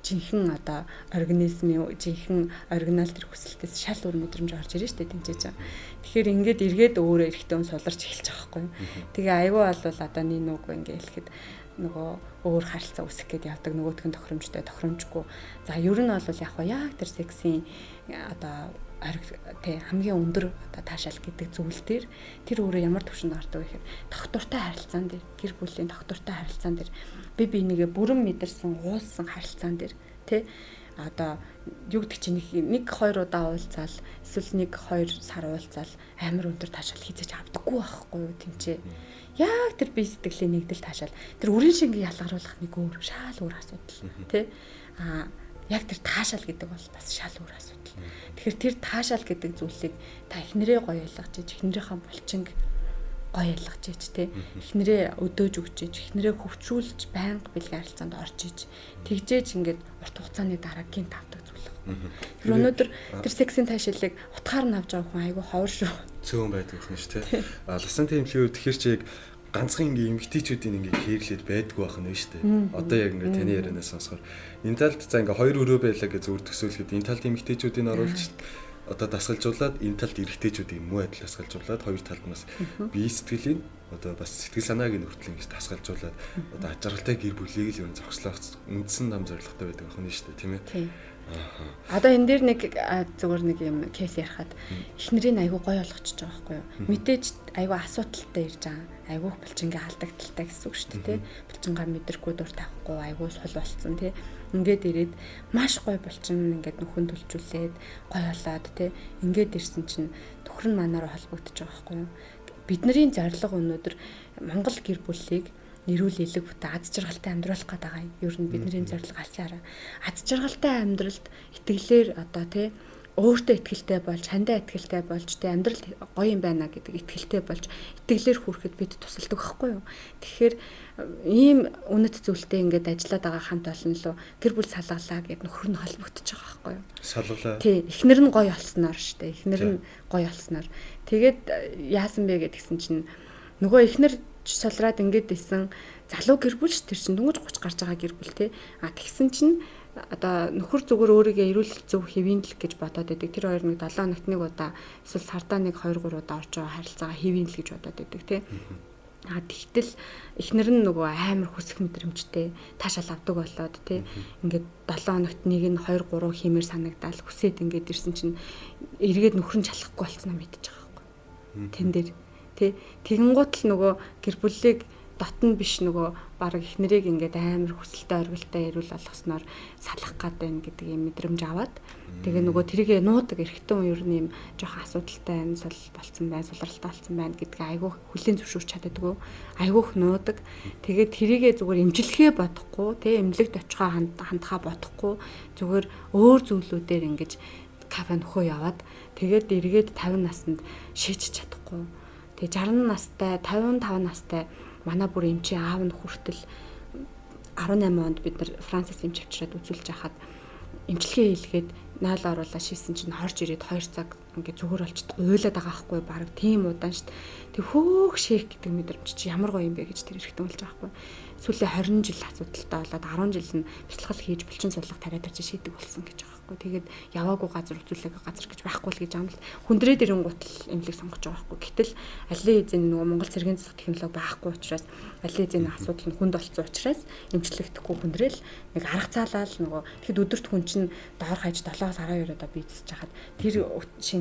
жинхэнэ одоо организмын жинхэнэ оригинал тэр хүсэлтээс шал өөр мэдрэмж орж ирж штэ тэнцээж байгаа. Тэгэхээр ингээд эргээд өөрөө эрэгтэй хүн суларч эхэлж байгаа байхгүй юу. Тэгээ айгүй бол одоо нэг нүг ингээ хэлэхэд нөгөө өөр харилцаа үүсгэх гээд явдаг нөгөөх нь тохиромжтой тохиромжгүй. За ер нь бол яг яг тэр сексийн одоо тэ хамгийн өндөр одоо таашаал гэдэг зүйл дээр тэр өөрөө ямар төвшөнд гардаг вэ гэхээр доктортой харилцаан дээр, гэр бүлийн доктортой харилцаан дээр би бинийгээ бүрэн мэдэрсэн, уулсан харилцаан дээр тэ Одоо юу гэдэг чинь нэг хоёр удаа уулзаал эсвэл 1-2 сар уулзаал амар өндөр таашаал хийзэж авдаггүй байхгүй юу тэнцээ. Яг тэр бие сэтгэлийн нэгдэл таашаал тэр үрийн шингээ ялгаруулах нэг өөр шаал өөр асуудал тий. А яг тэр таашаал гэдэг бол бас шал өөр асуудал. Тэгэхээр тэр таашаал гэдэг зүйлийг та эхнэрээ гоё ойлгож, эхнэрийнхээ булчинг гоё ялгаж ич те, эхнэрээ өдөөж өгч ич, эхнэрээ хөвчүүлж байнга бэлгийн харилцаанд орж ич, тэгжээж ингээд урт хугацааны дараа гинт авдаг зүйл. Тэр өнөөдөр тэр сексийн таашаалыг утгаар нь авч байгаа хүн айгүй ховор шүү. Цөөн байдаг юм шүү те. А ласан тэмлэгийн үед тэгэхээр чи яг ганцхан ингээ эмгтээчүүдийн ингээ хэрэглээд байдгүй байх нь шүү дээ. Одоо яг ингээ таны ярианаас сонсохоор энэ талд за ингээ хоёр өрөө байлаа гэж зүгээр төсөөлөхөд энэ талд эмгтээчүүдийг оруулж одоо дасгалжуулаад, энэ талд эрэгтэйчүүдийг муу адил дасгалжуулаад, хоёр талд нас бие сэтгэлийн одоо бас сэтгэл санааг нь хүртэл ингэж дасгалжуулаад одоо аж аргалтай гэр бүлийг л ер нь зогслоох үндсэн нам зорилготой байдаг байх нь шүү дээ, тийм ээ. Одоо энэ дээр нэг зүгээр нэг юм кейс ярихад эхнэрийг айгүй гоё болгочихж байгаа байхгүй юу. Мэдээж айгүй асуудалтай ирж байгаа. Айгүй их булчингээ алдагдaltaй гэсэн үг шүү дээ, тий. Булчингаа мэдрэхгүй, дур тавихгүй, айгүй сул болцсон, тий. Ингээд ирээд маш гоё булчин ингээд нөхөн төлжүүлээд гоё болоод, тий. Ингээд ирсэн чинь нөхөр нь манаараа холбогдож байгаа байхгүй юу. Бидний зорилго өнөөдөр Монгол гэр бүлийг нэрүүл элэг бүтэ аз жаргалтай амьдруулах гээд байгаа юм. Ер нь бидний зорилго алсаараа аз жаргалтай амьдралд итгэлээр одоо тий өөртөө итгэлтэй болж, хандаа итгэлтэй болж, тий амьдрал гоё юм байна гэдэг итгэлтэй болж, итгэлээр хүрэхэд бид тусалдаг байхгүй юу. Тэгэхээр ийм үнэт зүйлтэй ингээд ажиллаад байгаа хамт олон лу гэр бүл салгалаа гэд нөхөр нь холбогдож байгаа байхгүй юу. Салгалаа. Тий, эхнэр нь гоё олсноор штэ. Эхнэр нь гоё олсноор. Тэгээд яасан бэ гэдгсэн чинь нөгөө эхнэр сулраад ингээд исэн залуу гэр бүл ш, тэр чинь дөнгөж 30 гарч байгаа гэр бүл те. А тэгсэн чинь одоо нөхөр зүгээр өөрийгөө эрүүл зөв хэвийн л гэж бодоод байдаг. Тэр хоёр нэг 7 хоногт нэг удаа эсвэл сардаа нэг 2 3 удаа орж байгаа харилцаагаа хэвийн л гэж бодоод байдаг те. А тэгтэл эхнэр нь нөгөө амар хүсэх мэдрэмжтэй таашаал авдаг болоод те. Ингээд 7 хоногт нэг нь 2 3 хиймээр санагдаал хүсээд ингээд ирсэн чинь эргээд нөхөр нь чалахгүй болцсноо мэдчих байгаа байхгүй. Тэн дээр тий, тэгэнгუут л нөгөө гэр бүлийг дотн биш нөгөө баг эхнэрийг ингээд амар хүсэлтэй оргилтой эрүүл болгосноор салах гад байна гэдэг юм мэдрэмж аваад тэгээ нөгөө тэрийгэ нуудаг эрэгтэй хүн ер нь юм жоохон асуудалтай байна, сул болцсон байна, сулралтай болсон байна гэдгээ айгүй хүлийн зөвшөөрч чаддаггүй, айгүйх нуудаг. Тэгээд тэрийгэ зүгээр эмчилгээ бодохгүй, тий эмнэлэгт очихоо хандхаа бодохгүй, зүгээр өөр зүйлүүдээр ингэж кафе нөхөө яваад тэгээд эргээд 50 наснд шийдэж чадахгүй. Тэгээ 60 настай, 55 настай манай бүр эмчийн аав нь хүртэл 18 онд бид нар Францаас эмч авчираад үзүүлж хахад эмчилгээ хийлгээд наал оруулаа шийсэн чинь хорж ирээд 2 цаг ингээд зүгээр болчиход уйлаад байгаа байхгүй, баг тийм удаан шүү дээ. Тэг хөөх шээх гэдэг мэдрэмж чи ямар гоё юм бэ гэж тэр эрэгтэй болж байгаа байхгүй. Сүүлийн 20 жил асуудалтай болоод 10 жил нь бяцлал хийж булчин суллах тариа тарж шийдэг болсон гэж байгаа байхгүй. Тэгээд яваагүй газар үзүүлээгүй газар гэж байхгүй л гэж юм л хүндрээд ирэнгуут л эмнэлэг сонгож байгаа байхгүй. Гэтэл алин эзэн нөгөө Монгол цэргийн засах технологи байхгүй учраас алин эзэн асуудал нь хүнд болцсон учраас эмчлэгдэхгүй хүндрээл нэг арга цаалал нөгөө тэгэхэд өдөрт хүн чинь доор хаяж 7-аас 12 удаа бийцэж хахад тэр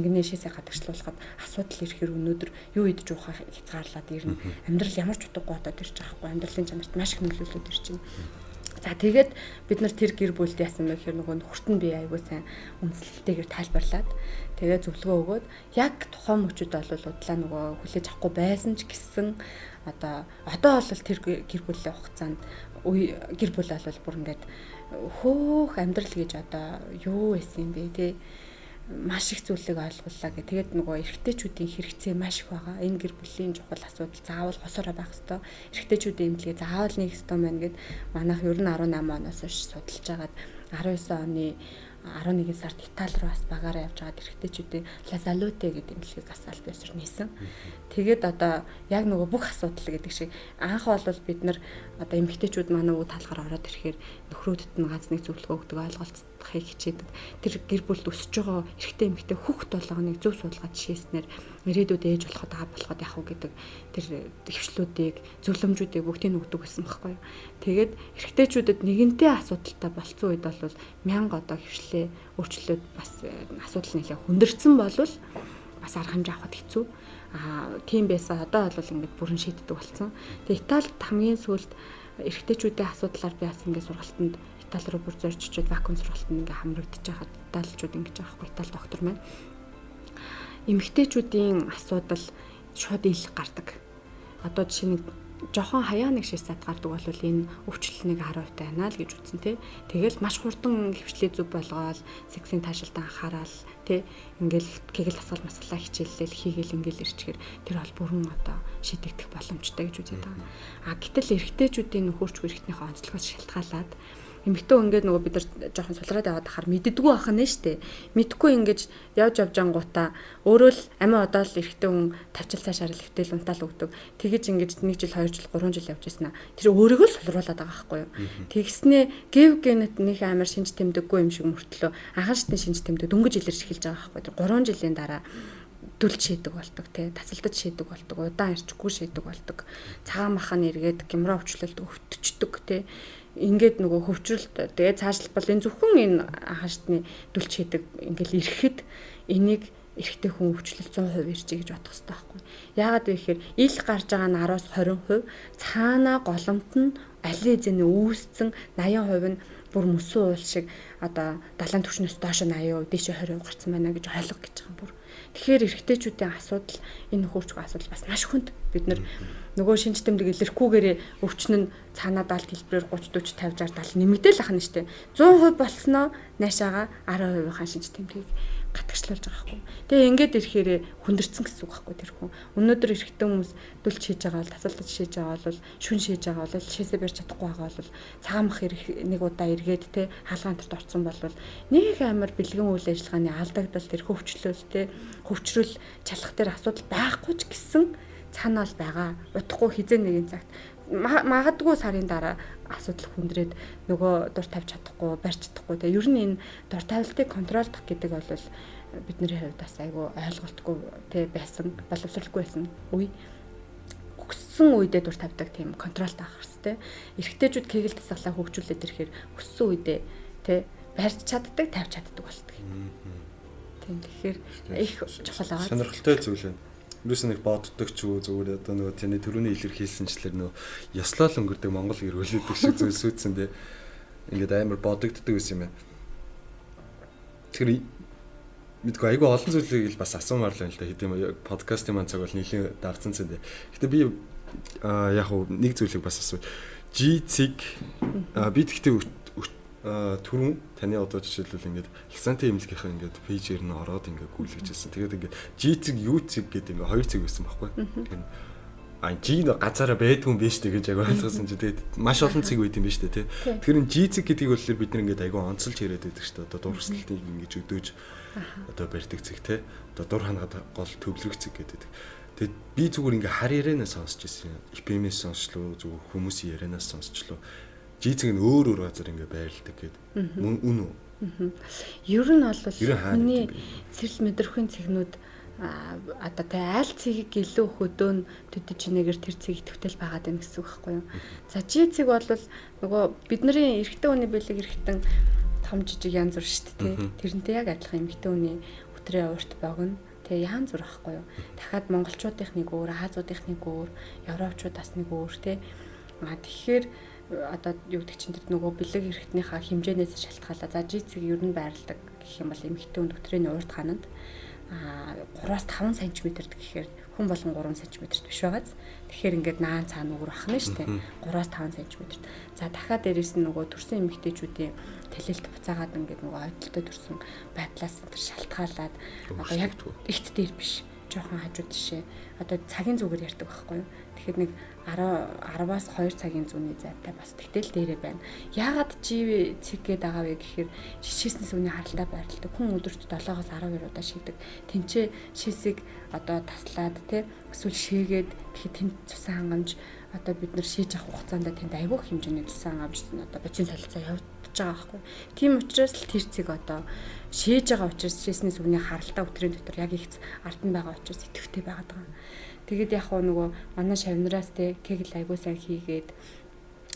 шингэнээ шээсээ гадагшлуулахад асуудал ирэхээр өнөөдөр юу идэж уухаа хязгаарлаад ирнэ. Амьдрал ямар ч утгагүй одоод ирж байгаа байхгүй. Амьдралын чанарт маш их нөлөөлөд ирж байна. За тэгээд бид нар тэр гэр бүлд яасан бэ гэхээр нөгөө нөхөрт нь би аягүй сайн үндэслэлтэйгээр тайлбарлаад тэгээ зөвлөгөө өгөөд яг тухайн мөчөд бол удлаа нөгөө хүлээж авахгүй байсан ч гэсэн одоо бол тэр гэр бүлийн хугацаанд гэр бүл бол бүр ингээд хөөх амьдрал гэж одоо юу байсан юм бэ те, маш их зүйлийг ойлгууллаа гэх. Тэгээд нөгөө эрэгтэйчүүдийн хэрэгцээ маш их байгаа. Энэ гэр бүлийн чухал асуудал заавал хосороо байх ёстой. Эрэгтэйчүүдийн эмнэлгээ заавал нэг ёстой байна гэд манайх ер нь 18 оноос хойш судалж агаад 19 оны 11 сард Итали руу бас багаараа явж байгаад эрэгтэйчүүдийн La Salute гэдэг эмнэлгийг бас аль биесээр нээсэн. Тэгээд одоо яг нөгөө бүх асуудал гэдэг шиг анх бол бид нар одоо эмэгтэйчүүд манай үүд талгаар ороод ирэхээр нөхрүүдэд нь ганц нэг зөвлөгөө өгдөг, ойлголцохыг хичээдэг. Тэр гэр бүлд өсөж байгаа эрэгтэй эмэгтэй хүүхэд болгоныг зөв судалгаа жишээснээр ирээдүйд ээж болоход аав болоход яах вэ гэдэг тэр хөвчлүүдийг, зөвлөмжүүдийг бүгдийг өгдөг байсан байхгүй юу. Тэгээд эрэгтэйчүүдэд нэгэнтээ асуудалтай болцсон үед бол мянга одоо хөвчлээ өөрчлөлт бас асуудал нэлээ хүндэрсэн болвол бас арга хэмжээ авахд хэцүү. Аа тийм байсан. Одоо бол ингээд бүрэн шийддэг болсон. Тэгээ Италид хамгийн сүүлд Эрэгтэйчүүдийн асуудлаар би бас ингээд сургалтанд Итали руу бүр зорж очиод вакуум сургалтанд ингээд хамрагдчих хаад италичууд ингэж байгаа хгүй, Итали доктор маань. Эмэгтэйчүүдийн асуудал шууд ил гардаг. Одоо жишээ нь жохон хаяа нэг шиш зад гардаг бол энэ өвчлөл нэг 10% та байна л гэж үзсэн тий. Тэгэл маш хурдан хөвчлээ зүв болгоол, сексийн таашаалтан анхаарал тий. Ингээл кегэл дасгал масгалаа хичээллээл хийгээл ингээл ирчихээр тэр бол бүрэн одоо шийдэгдэх боломжтой гэж үзээд байгаа. А гэтэл эрэгтэйчүүдийн нөхөрч эрэгтнийхээ онцлогоос шалтгаалаад эмэгтэй ингээд нөгөө бид нар жоохон сулраад яваад ахаар мэддэггүй байх нь штэ. Мэдхгүй ингэж явж явж ангуудаа өөрөө л амиа удаал эрэгтэй хүн тавчил цаашаар л хэвтэл унтаал өгдөг. Тэгэж ингэж 1 жил, 2 жил, 3 жил явж ирсэн аа. Тэр өөрийгөө л сулруулад байгаа байхгүй юу. Тэгснээ гэв гэнэт нэг амар шинж тэмдэггүй юм шиг мөртлөө анхан шатны шинж тэмдэг дөнгөж илэрч эхэлж байгаа байхгүй юу. 3 жилийн дараа дүлж шийдэг болдог тий, тасалдаж шийдэг болдог, удаан ирчихгүй шийдэг болдог. Цагаан махан эргээд гемро өвчлөлт өвтчдөг тий. Ингээд нөгөө хөвчрөлт тэгээ цаашлбал энэ зөвхөн энэ анхан шатны дүлж шийдэг ингээл ирэхэд энийг эрэгтэй хүн өвчлөл 100% иржээ гэж бодох хэрэгтэй байхгүй. Яагаад вэ гэхээр ил гарч байгаа нь 10-аас 20%, цаанаа голомт нь алин эзэний үүсцэн 80% нь бүр мөсөн уул шиг одоо далайн түвшнээс доош 80%, дээшээ 20% гарцсан байна гэж ойлго гэж байгаа юм бүр. Тэгэхээр эрэгтэйчүүдийн асуудал энэ хөрчгүй асуудал бас маш хүнд. Бид нар нөгөө шинж тэмдэг илэрхгүйгээрээ өвчин нь цаанаа 70 хэлбэрээр 30 40 50 60 70 нэмэгдээл ахна штэ. 100% болсноо наашаага 10%-ийн шинж тэмдгийг гатгчлуулж байгаа байхгүй. Тэгээ ингээд ирэхээр хүндэрсэн гэсэн үг байхгүй тэр хүн. Өнөөдөр эрэгтэй хүмүүс дүлж хийж байгаа бол, тасалдаж шийж байгаа бол, шүн шийж байгаа бол, шээсээ барьж чадахгүй байгаа бол, цагаан мах нэг удаа эргээд те хаалгаан төрт орсон бол нэг амар бэлгэн үйл ажиллагааны алдагдал тэр хөвчлөл те хөвчрөл чалах тэр асуудал байхгүй ч гэсэн цаанаа л байгаа. Удахгүй хизээ нэгэн цагт магадгүй сарын дараа асуудал хүндрээд нөгөө дур тавьж чадахгүй, барьж чадахгүй. Тэгээ ер нь энэ дур тавилтыг контролдох гэдэг бол бидний хувьд бас айгүй ойлголтгүй тэ байсан, боловсралгүй байсан үе. Хүссэн үедээ дур тавьдаг тийм контролтой авах хэрэгтэй. Эрэгтэйчүүд кегэл дасгалаа хөгжүүлээд ирэхээр хүссэн үедээ тэ барьж чаддаг, тавьж чаддаг болдог. Тийм, тэгэхээр их чухал байгаа. Сонирхолтой зүйл байна. Юусэн нэг боддог ч үү зүгээр одоо нөгөө таны төрөний илэрхийлсэнчлэр нөгөө ёслол өнгөрдөг Монгол гэрүүлдэг шиг зүйл сүйдсэн дээ. Ингээд амар бодогддог байсан юм байна. Тэгэхээр мэдгүй айгүй олон зүйлийг л бас асуумаар л байна л да. Хэдий подкастын маань цаг бол нэлийн давцсан цэн дээ. Гэтэ би яг уу нэг зүйлийг бас асуу. G цэг би тэгтээ түрүүн таны одоо жишээлбэл ингээд Лсанти эмнэлгийнхээ ингээд пэйжээр нь ороод ингээд гүйлгэжсэн. Тэгээд ингээд G цэг U цэг гэдэг ингээд хоёр цэг байсан байхгүй. Тэгэхээр G нэг ганцаараа байдгүй юм биш үү гэж яг ойлгосон чи тэгээд маш олон цэг байд юм биш үү те. Тэгэхээр энэ G цэг гэдгийг болохоор бид нар ингээд айгүй онцолж яриад байдаг шүү дээ. Одоо дур хүсэлтийг ингээд өдөөж одоо барьдаг цэг те. Одоо дур хангаад гол төвлөрөх цэг гэдэг. Тэгээд би зүгээр ингээд хар ярианаа сонсч ирсэн. IPM-с сонсчлоо, зүгээр хүмүүсийн ярианаас сонсчлоо. G цэг нь өөр өөр газар ингээ байрладаг гэдэг. Мөн үн үү? Ер нь бол хүний цэрэл мэдрэхүйн цэгнүүд одоо тэ аль цэгийг илүү хөдөө нь төдий чинээгээр тэр цэг идэвхтэй байгаад байна гэсэн үг байхгүй юу? За G цэг бол нөгөө бидний эрэгтэй хүний бэлэг эрэгтэн том жижиг янз бүр шүү дээ, тэ. Тэрнтэй яг адилхан эмэгтэй хүний өтрээ урт богино. Тэ янз бүр байхгүй юу? Дахиад монголчуудынх нэг өөр, азиудынх нэг өөр, европчуудаас нэг өөр, тэ. А тэгэхээр одоо юу гэдэг чинь тэр нөгөө бэлэг эрэгтнийхаа хэмжээнээс шалтгаалаа. За G цэг ер нь байрладаг гэх юм бол эмэгтэй хүн өтрээний урт хананд 3-5 см-т гэхээр хүн болгон 3 см-т биш байгааз. Тэгэхээр ингээд наан цаана өгөр бахна шүү дээ. 3-5 см-т. За дахиад дээрээс нь нөгөө төрсэн эмэгтэйчүүдийн тэлэлт буцаагаад ингээд нөгөө ойдолтой төрсэн байдлаас тэр шалтгаалаад одоо яг ихт дээр биш. Жохон хажуу тишээ. Одоо цагийн зүгээр ярьдаг байхгүй юу? Тэгэхээр нэг 10-аас 2 цагийн зүүнний зайтай бас тэгтэл дээрээ байна. Яагаад G цэг гээд байгаа вэ гэхээр шишээснээс үний харалтай байрладаг. Хүн өдөрт 7-оос 12 удаа шийдэг. Тэнцээ шээсийг одоо таслаад тэ эсвэл шээгээд тэгэхээр тэнд цусан хангамж одоо бид нар шийж авах хугацаанд тэнд айгүй их хэмжээний цусан хангамж одоо бодисын солилцоо явагдаж байгаа байхгүй. Тийм учраас л тэр цэг одоо шээж байгаа учраас шээснээс үний харалтай өтрийн дотор яг их ард нь байгаа учраас идэвхтэй байгаад байгаа. Тэгээд яг хуу нөгөө манай шавнараас те кегэл айгуу сайн хийгээд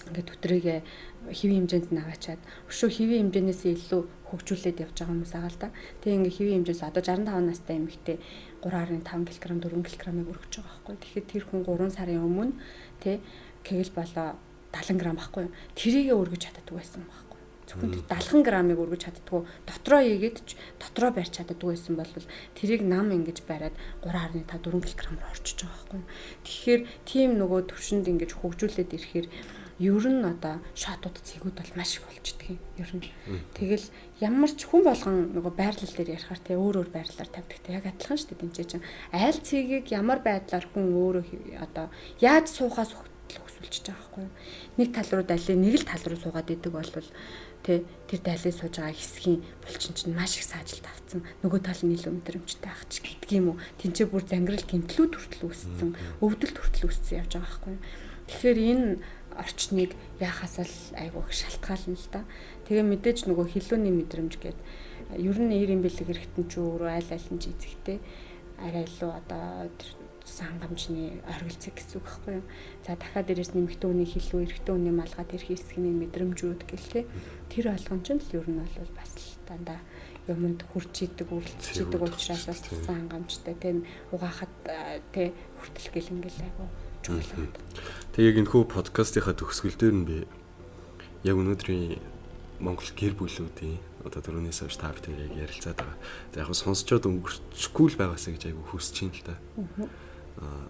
ингээд өтрийгээ хэвийн хэмжээнд нь аваачаад өшөө хэвийн хэмжээнээс илүү хөгжүүлээд явж байгаа хүмүүс байгаа л да. Тэгээ ингээд хэвийн хэмжээс одоо 65 настай эмэгтэй 3.5 кг 4 кг-ыг өргөж байгаа байхгүй. Тэгэхээр тэр хүн 3 сарын өмнө те кегэл болоо 70 г байхгүй юу? Тэрийгэ өргөж чаддаггүй байсан байхгүй. Зөвхөн 70 грамыг өргөж чаддаггүй, дотроо ийгээд ч дотроо барьж чаддаггүй байсан бол тэрийг нам ингэж бариад 3.5 4 кг руу орчиж байгаа байхгүй. Тэгэхээр тийм нөгөө төвшөнд ингэж хөгжүүлээд ирэхээр ер нь одоо шотууд цэгүүд бол маш их болчдөг юм. Ер нь. Тэгэл ямар ч хүн болгон нөгөө байрлал дээр ярихаар те өөр өөр байрлалаар тавьдаг те яг адилхан шүү дээ тэнцээ чинь. Аль цэгийг ямар байдлаар хүн өөрөө одоо яаж суухаас хөсвөлчихөж байгаа байхгүй юу. Нэг тал руу далий, нэг л тал руу суугаад идэг бол тэ тэр далий сууж байгаа хэсгийн булчин чинь маш их саажилт авцсан. Нөгөө тал нь илүү мэдрэмжтэй ах ч гэдэг юм уу. Тэнцээ бүр зангирал гэмтлүүд хүртэл үүссэн, өвдөлт хүртэл үүссэн явж байгаа байхгүй юу. Тэгэхээр энэ орчныг яахаас л айгүй их шалтгаална л да. Тэгээ мэдээж нөгөө хилүүний мэдрэмж гээд ер нь эр имбэлэг эргэтэн ч өөрөө аль аль нь ч эзэгтэй арай илүү одоо тэр хангамжны оргилцэг гэсэн үг байхгүй юу. За дахиад дээрээс нэмэгдэн үний хилүү, эрэгтэй үний малгай тэр хэсгийн мэдрэмжүүд гэл те. Тэр болгон ч л ер нь бол бас л дандаа юмд хурж идэг, үрэлцэж идэг учраас бас тусан хангамжтай тийм угаахад те хүртэл гэл ингээл айгүй чухал. Тэгээ яг энэхүү подкастынхаа төгсгөл дээр нь би яг өнөөдрийн Монгол гэр бүлүүдийн одоо дөрөвнөөс хойш та бүхэн яг ярилцаад байгаа. За яг сонсчоод өнгөрчихгүй л байгаасаа гэж айгүй хүсэж байна л да.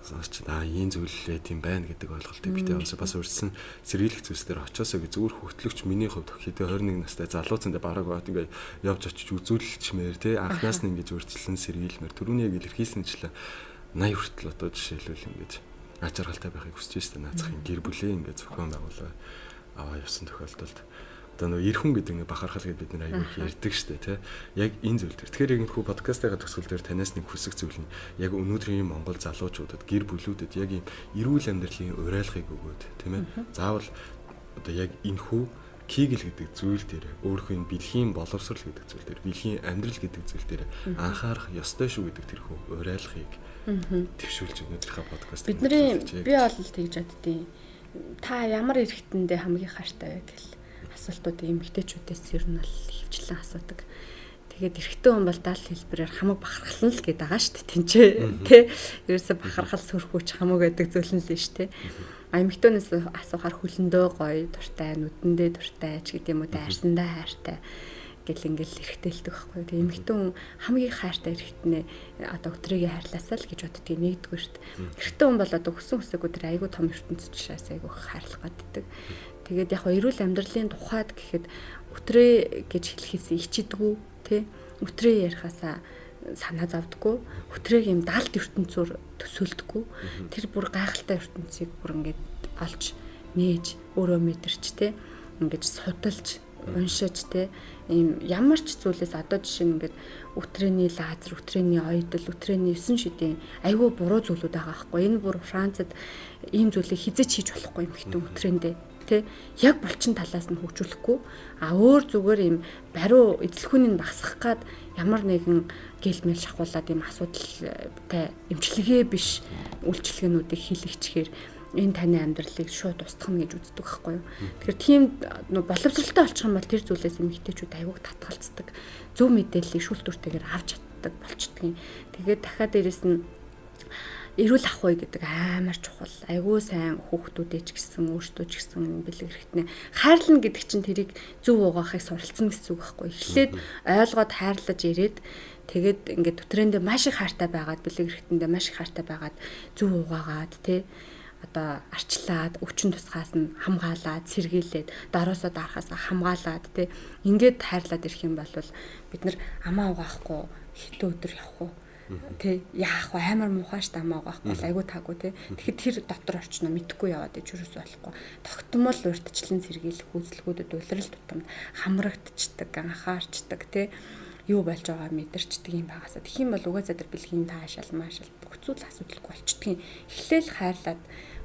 Сонсч ийм зүйл лээ тийм байна гэдэг ойлголтыг битээ бас урьдчилан сэргийлэх зүйлс дээр очиосоо гэж зүгээр хөтлөгч миний хувьд хэдэ 21 настай залууцсан дээр бараг ингээ явж очиж үзүүлэлчмээр тий анхнаас нь ингэж урьдчилан сэргийлмээр түрүүний яг илэрхийлсэнчлэн 80 хүртэл одоо жишээлбэл ингэж аж аргалтай байхыг хүсэж штэ наацхын гэр бүлээ ингээ зохион байгуулаа аваа явсан тохиолдолд одоо нөө эр хүн гэдэг нэг бахархал гэдээ бид нэр аягүй их ярьдаг штэ тий. Яг энэ зүйл төр. Тэгэхээр яг энэхүү подкастынхаа төгсгөл дээр танаас нэг хүсэх зүйл нь яг өнөөдрийн Монгол залуучуудад гэр бүлүүдэд яг ийм эрүүл амьдралын уриалгыг өгөөд тийм ээ. Заавал одоо яг энэхүү Кегел гэдэг зүйл дээр өөрийнхөө энэ бэлгийн боловсрал гэдэг зүйл дээр бэлгийн амьдрал гэдэг зүйл дээр анхаарах ёстой шүү гэдэг тэрхүү уриалгыг төвшүүлж өнөөдрийнхөө подкаст бидний би бол тэгж боддیں۔ Та ямар эргэтэндээ хамгийн хайртай вэ гэл асуултуудыг эмэгтэйчүүдээс ер нь бол хөвчлэн асуудаг. Тэгээд эрэгтэй хүн бол даал хэлбэрээр хамаг бахархал нь л гэдэг байгаа шүү дээ. Тинчээ тий. Ерөөсө бахархал сөрхүүч хамаг гэдэг зүйл нь л шүү дээ. А эмэгтэйнээс асуухаар хөлөндөө гоё дуртай, нүдэндээ дуртай ч гэдэг юм уу, арсандаа хайртай гэл ингээл эрэгтэйлдэг байхгүй. Тэгээ эмэгтэй хүн хамгийн хайртай эрэгтнээ одоо өтрөөгийн хайрлаасаа л гэж боддгийг нэгдүгээрт. Эрэгтэй хүн бол одоо хүссэн хүсээгүй тэр айгүй том ертөнцид шээс айгүй хайрлах гаддаг. Тэгээд яг эрүүл амьдралын тухайд гэхэд өтрөө гэж хэлэхээс ичидэггүй тий. Өтрөө ярихаасаа санаа зовдггүй. Өтрөөг юм далд ертөнцөөр төсөөлдөггүй. Тэр бүр гайхалтай ертөнцийг бүр ингээд олж нээж өөрөө мэдэрч тий. Ингээд судалж уншиж те ийм ямар ч зүйлээс одоо жишээ нь ингээд өтрөөний лазер, өтрөөний ойдол, өтрөөний 9 шидийн айгүй буруу зүйлүүд байгаа байхгүй. Энэ бүр Францад ийм зүйлийг хизээч хийж болохгүй юм хитэн өтрөөндөө те яг булчин талаас нь хөгжүүлэхгүй а өөр зүгээр ийм бариу эзлэхүүнийг багасгах гад ямар нэгэн гэл мэл шахуулаад ийм асуудалтай эмчилгээ биш үйлчилгээнүүдийг хийлгэчихээр энэ таны амьдралыг шууд устгах нь гэж үздэг байхгүй юу. Тэгэхээр тийм боловсралтай болчих юм бол тэр зүйлээс эмэгтэйчүүд аягүй татгалздаг. Зөв мэдээллийг шүүлтүүртэйгээр авч чаддаг болчдгийн. Тэгээд дахиад дээрэс нь эрүүл ах вэ гэдэг амар чухал. Айгүй сайн хүүхдүүдээ ч гэсэн өөртөө ч гэсэн бэлэг хэрэгтнэ. Хайрлна гэдэг чинь тэрийг зөв угаахыг суралцсан гэсэн үг байхгүй. Эхлээд ойлгоод хайрлаж ирээд тэгээд ингээд төтрэндээ маш их хайртай байгаад бэлэг хэрэгтэндээ маш их хайртай байгаад зөв угаагаад тий одоо арчлаад өвчин тусгаас нь хамгаалаад сэргийлээд дороосоо дарахаас хамгаалаад тий ингээд хайрлаад ирэх юм бол бид нар амаа угаахгүй хэдэн өдөр явах уу тий яах вэ амар муухай ш амаа угаахгүй бол айгүй таагүй тий тэгэхэд тэр дотор орчноо мэдхгүй яваад ич юусоо болохгүй тогтмол урьдчилан сэргийлэх үйлчлэгүүдэд улирал тутамд хамрагдчихдаг анхаарчдаг тий юу болж байгааг мэдэрчдэг юм багасаа. Тэгэх юм бол угаасаа тэр бэлгийн таашаал маашаал бүх зүйл асуудалгүй болчдгийн. Эхлээл хайрлаад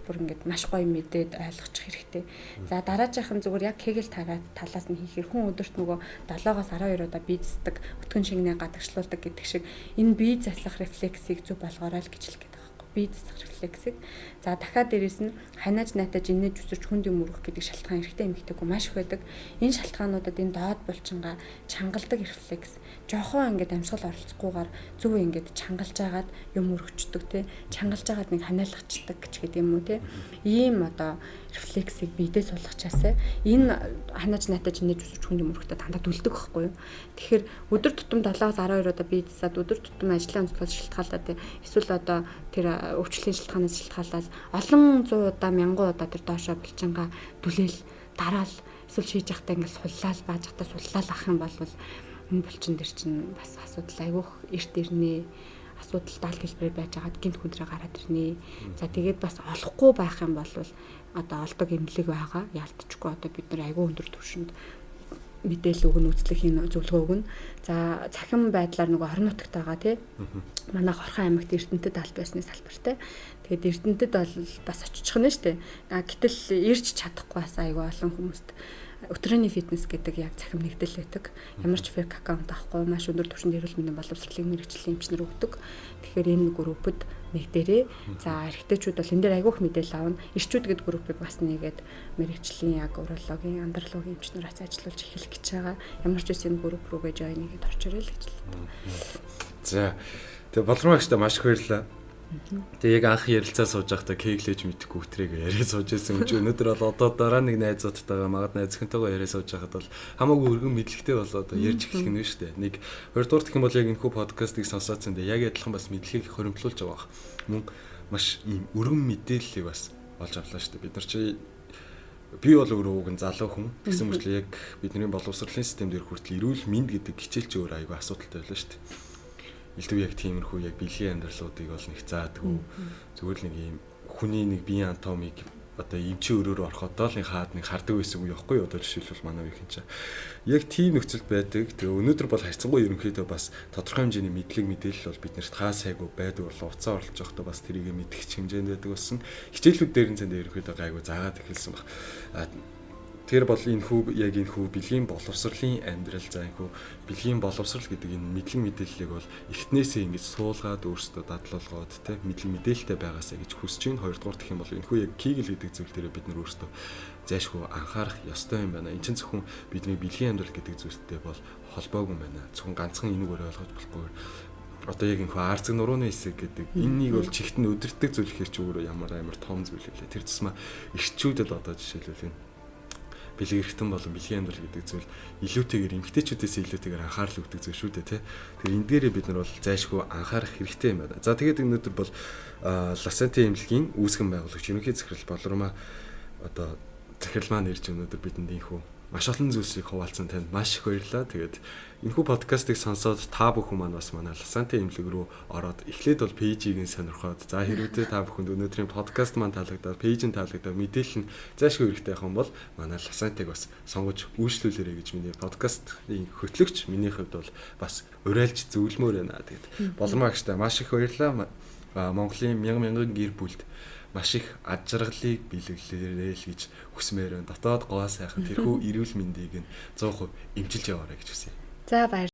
бүр ингээд маш гоё мэдээд ойлгочих хэрэгтэй. За дараачихын зүгээр яг Кегел талаас нь хийхээр хүн өдөрт нөгөө 7-оос 12 удаа бие засдаг, өтгөн шингэнээ гадагшлуулдаг гэдэг шиг энэ бие заслах рефлексийг зөв болгоорой л гэж хэлэх гээд байгаа байхгүй. Бие засах рефлексийг. За дахиад дээрэс нь ханиаж найтаж инээж үсэрч хүнд юм өргөх гэдэг шалтгаан эрэгтэй эмэгтэйгүй маш их байдаг. Энэ шалтгаануудад энэ доод булчингаа чангалдаг рефлекс жохон ингээд амьсгал оролцохгүйгээр зөв ингээд чангалж агаад юм өргөчдөг те чангалж агаад нэг ханиалгачдаг гэж гэдэг юм уу те ийм одоо рефлексийг биедээ суулгачаасай. Энэ ханааж наатаж нээж үсвч хүний мөрөгтө дандаа дүлдэг байхгүй юу. Тэгэхээр өдөр тутам 7-аас 12 удаа бие засаад өдөр тутам ажлын онцлогоос шилтгаалаад эсвэл одоо тэр өвчлөлийн шилтгаанаас шилтгаалаад олон зуун удаа мянган удаа тэр доошоо булчингаа дүлээл дараал эсвэл шийж явахдаа ингээд суллаал бааж явахдаа суллаал ах юм бол энэ булчин дээр чинь бас асуудал айгүйх эрт ирнэ. Асуудал даал хэлбэрээр байж байгаад гинт хүндрээ гараад ирнэ. За тэгээд бас олохгүй байх юм бол одоо олдог эмнэлэг байгаа. Ялтчгүй одоо бид нар айгүй өндөр түвшинд мэдээлэл өгнө, үйлчлэгийн зөвлөгөө өгнө. За цахим байдлаар нөгөө орон нутагт байгаа тий. Манай Хорхон аймагт Эрдэнэтэд аль байсны салбартай. Тэгээд Эрдэнэтэд бол бас очих нь шүү дээ. Гэтэл ирж чадахгүй бас айгүй олон хүмүүст өтрөөний фитнес гэдэг яг цахим нэгдэл байдаг. Ямар ч фейк аккаунт авахгүй маш өндөр түвшинд эрүүл мэндийн боловсролын мэргэжлийн эмчнэр өгдөг. Тэгэхээр энэ группэд нэгдэрээ. За эрэгтэйчүүд бол энэ дээр айгүйх мэдээлэл авна. Эрчүүд гэдэг группийг бас нэгээд мэргэжлийн яг урологийн, андрологийн эмчнэр бас ажиллуулж эхлэх гэж байгаа. Ямар ч үс энэ групп рүүгээ join хийгээд орчорой л гэж л. За тэгээ Болрон агштай маш их баярлалаа. Тэгээ яг анх ярилцаа сууж байхдаа кеглэж мэдэхгүй өтрийг яриа сууж байсан юм чи өнөөдөр бол одоо дараа нэг найзуудтайгаа магад найз өхөнтэйгээ яриа сууж байхад бол хамаагүй өргөн мэдлэгтэй болоод ярьж эхлэх нь шүү дээ. Нэг хоёрдугаар гэх юм бол яг энэхүү подкастыг сонсоод зэндээ яг адилхан бас мэдлэгийг хоримтлуулж байгаа бах. Мөн маш ийм өргөн мэдээллийг бас олж авлаа шүү дээ. Бид нар чи би бол өөрөө уг нь залуу хүн. Тэгсэн мөртлөө яг бидний боловсролын систем дээр хүртэл эрүүл мэнд гэдэг хичээл чи өөр айгүй асуудалтай байлаа шүү дээ. Элдв яг тиймэрхүү яг бэлгийн амьдралуудыг бол нэг заадгүй. Зүгээр л нэг ийм хүний нэг биеийн анатомиг одоо эмчийн өрөөр ороход л нэг хаад нэг хардаг байсан үе явахгүй юу? Одоо жишээлбэл манай үеийнхэн чинь яг тийм нөхцөл байдаг. Тэгээ өнөөдөр бол харьцангуй ерөнхийдөө бас тодорхой хэмжээний мэдлэг мэдээлэл бол биднэрт хаа сайгүй байдаг болоо уцаа оролцож байхдаа бас тэрийг мэдэх хэмжээнд байдаг болсон. Хичээлүүд дээр нь зэндээ ерөнхийдөө гайгүй заагаад эхэлсэн баг. Тэр бол энэ хүү яг энэ хүү бэлгийн боловсролын амьдрал за энэ хүү бэлгийн боловсрол гэдэг энэ мэдлэг мэдээллийг бол эртнээсээ ингэж суулгаад өөрсдөө дадлуулгаад тэ мэдлэг мэдээлэлтэй байгаасаа гэж хүсэж байна. Хоёрдугаар гэх юм бол энэ хүү яг кигэл гэдэг зүйл дээр бид нар өөрсдөө зайшгүй анхаарах ёстой юм байна. Энэ чинь зөвхөн бидний бэлгийн амьдрал гэдэг зүйлтэй бол холбоогүй юм байна. Зөвхөн ганцхан энэгээр ойлгож болохгүй. Одоо яг энэ хүү арцэг нурууны хэсэг гэдэг энэнийг бол чигт нь өдөртөг зүйл гэхэр чи өөрөө ямар амар том зүйл вэ? Тэр тусмаа эрчүүдэд одоо жишээлбэл энэ бэлэг эрхтэн болон бэлгийн амьдрал гэдэг зүйл илүүтэйгээр эмгтээчүүдээс илүүтэйгээр анхаарал өгдөг зүйл шүү дээ тий. Тэгэхээр энэ дээрээ бид нар бол зайшгүй анхаарах хэрэгтэй юм байна. За тэгээд өнөөдөр бол Ласанти эмнэлгийн үүсгэн байгуулагч ерөнхий захирал Болрумаа одоо захирал маань ирж өнөөдөр бидэнд ийхүү маш олон зүйлсийг хуваалцсан танд маш их баярлалаа. Тэгээд энэхүү подкастыг сонсоод та бүхэн маань бас манай Ласанти эмнэлэг рүү ороод эхлээд бол пэйжийг нь сонирхоод за хэрвээ та бүхэнд өнөөдрийн подкаст маань таалагдаад пэйж нь таалагдаад мэдээлэл нь зайшгүй хэрэгтэй байх юм бол манай Ласантиг бас сонгож үйлчлүүлээрэй гэж миний подкастын хөтлөгч миний хувьд бол бас уриалж зөвлөмөр байна. Тэгээд Болрмаа агштай маш их баярлалаа. Монголын мянган мянган гэр бүлд маш их ад жаргалыг бэлэглээрэй л гэж хүсмээр байна. Дотоод гоо сайхан тэрхүү эрүүл мэндийг нь 100% эмчилж яваарай гэж хүсье. За баярлалаа.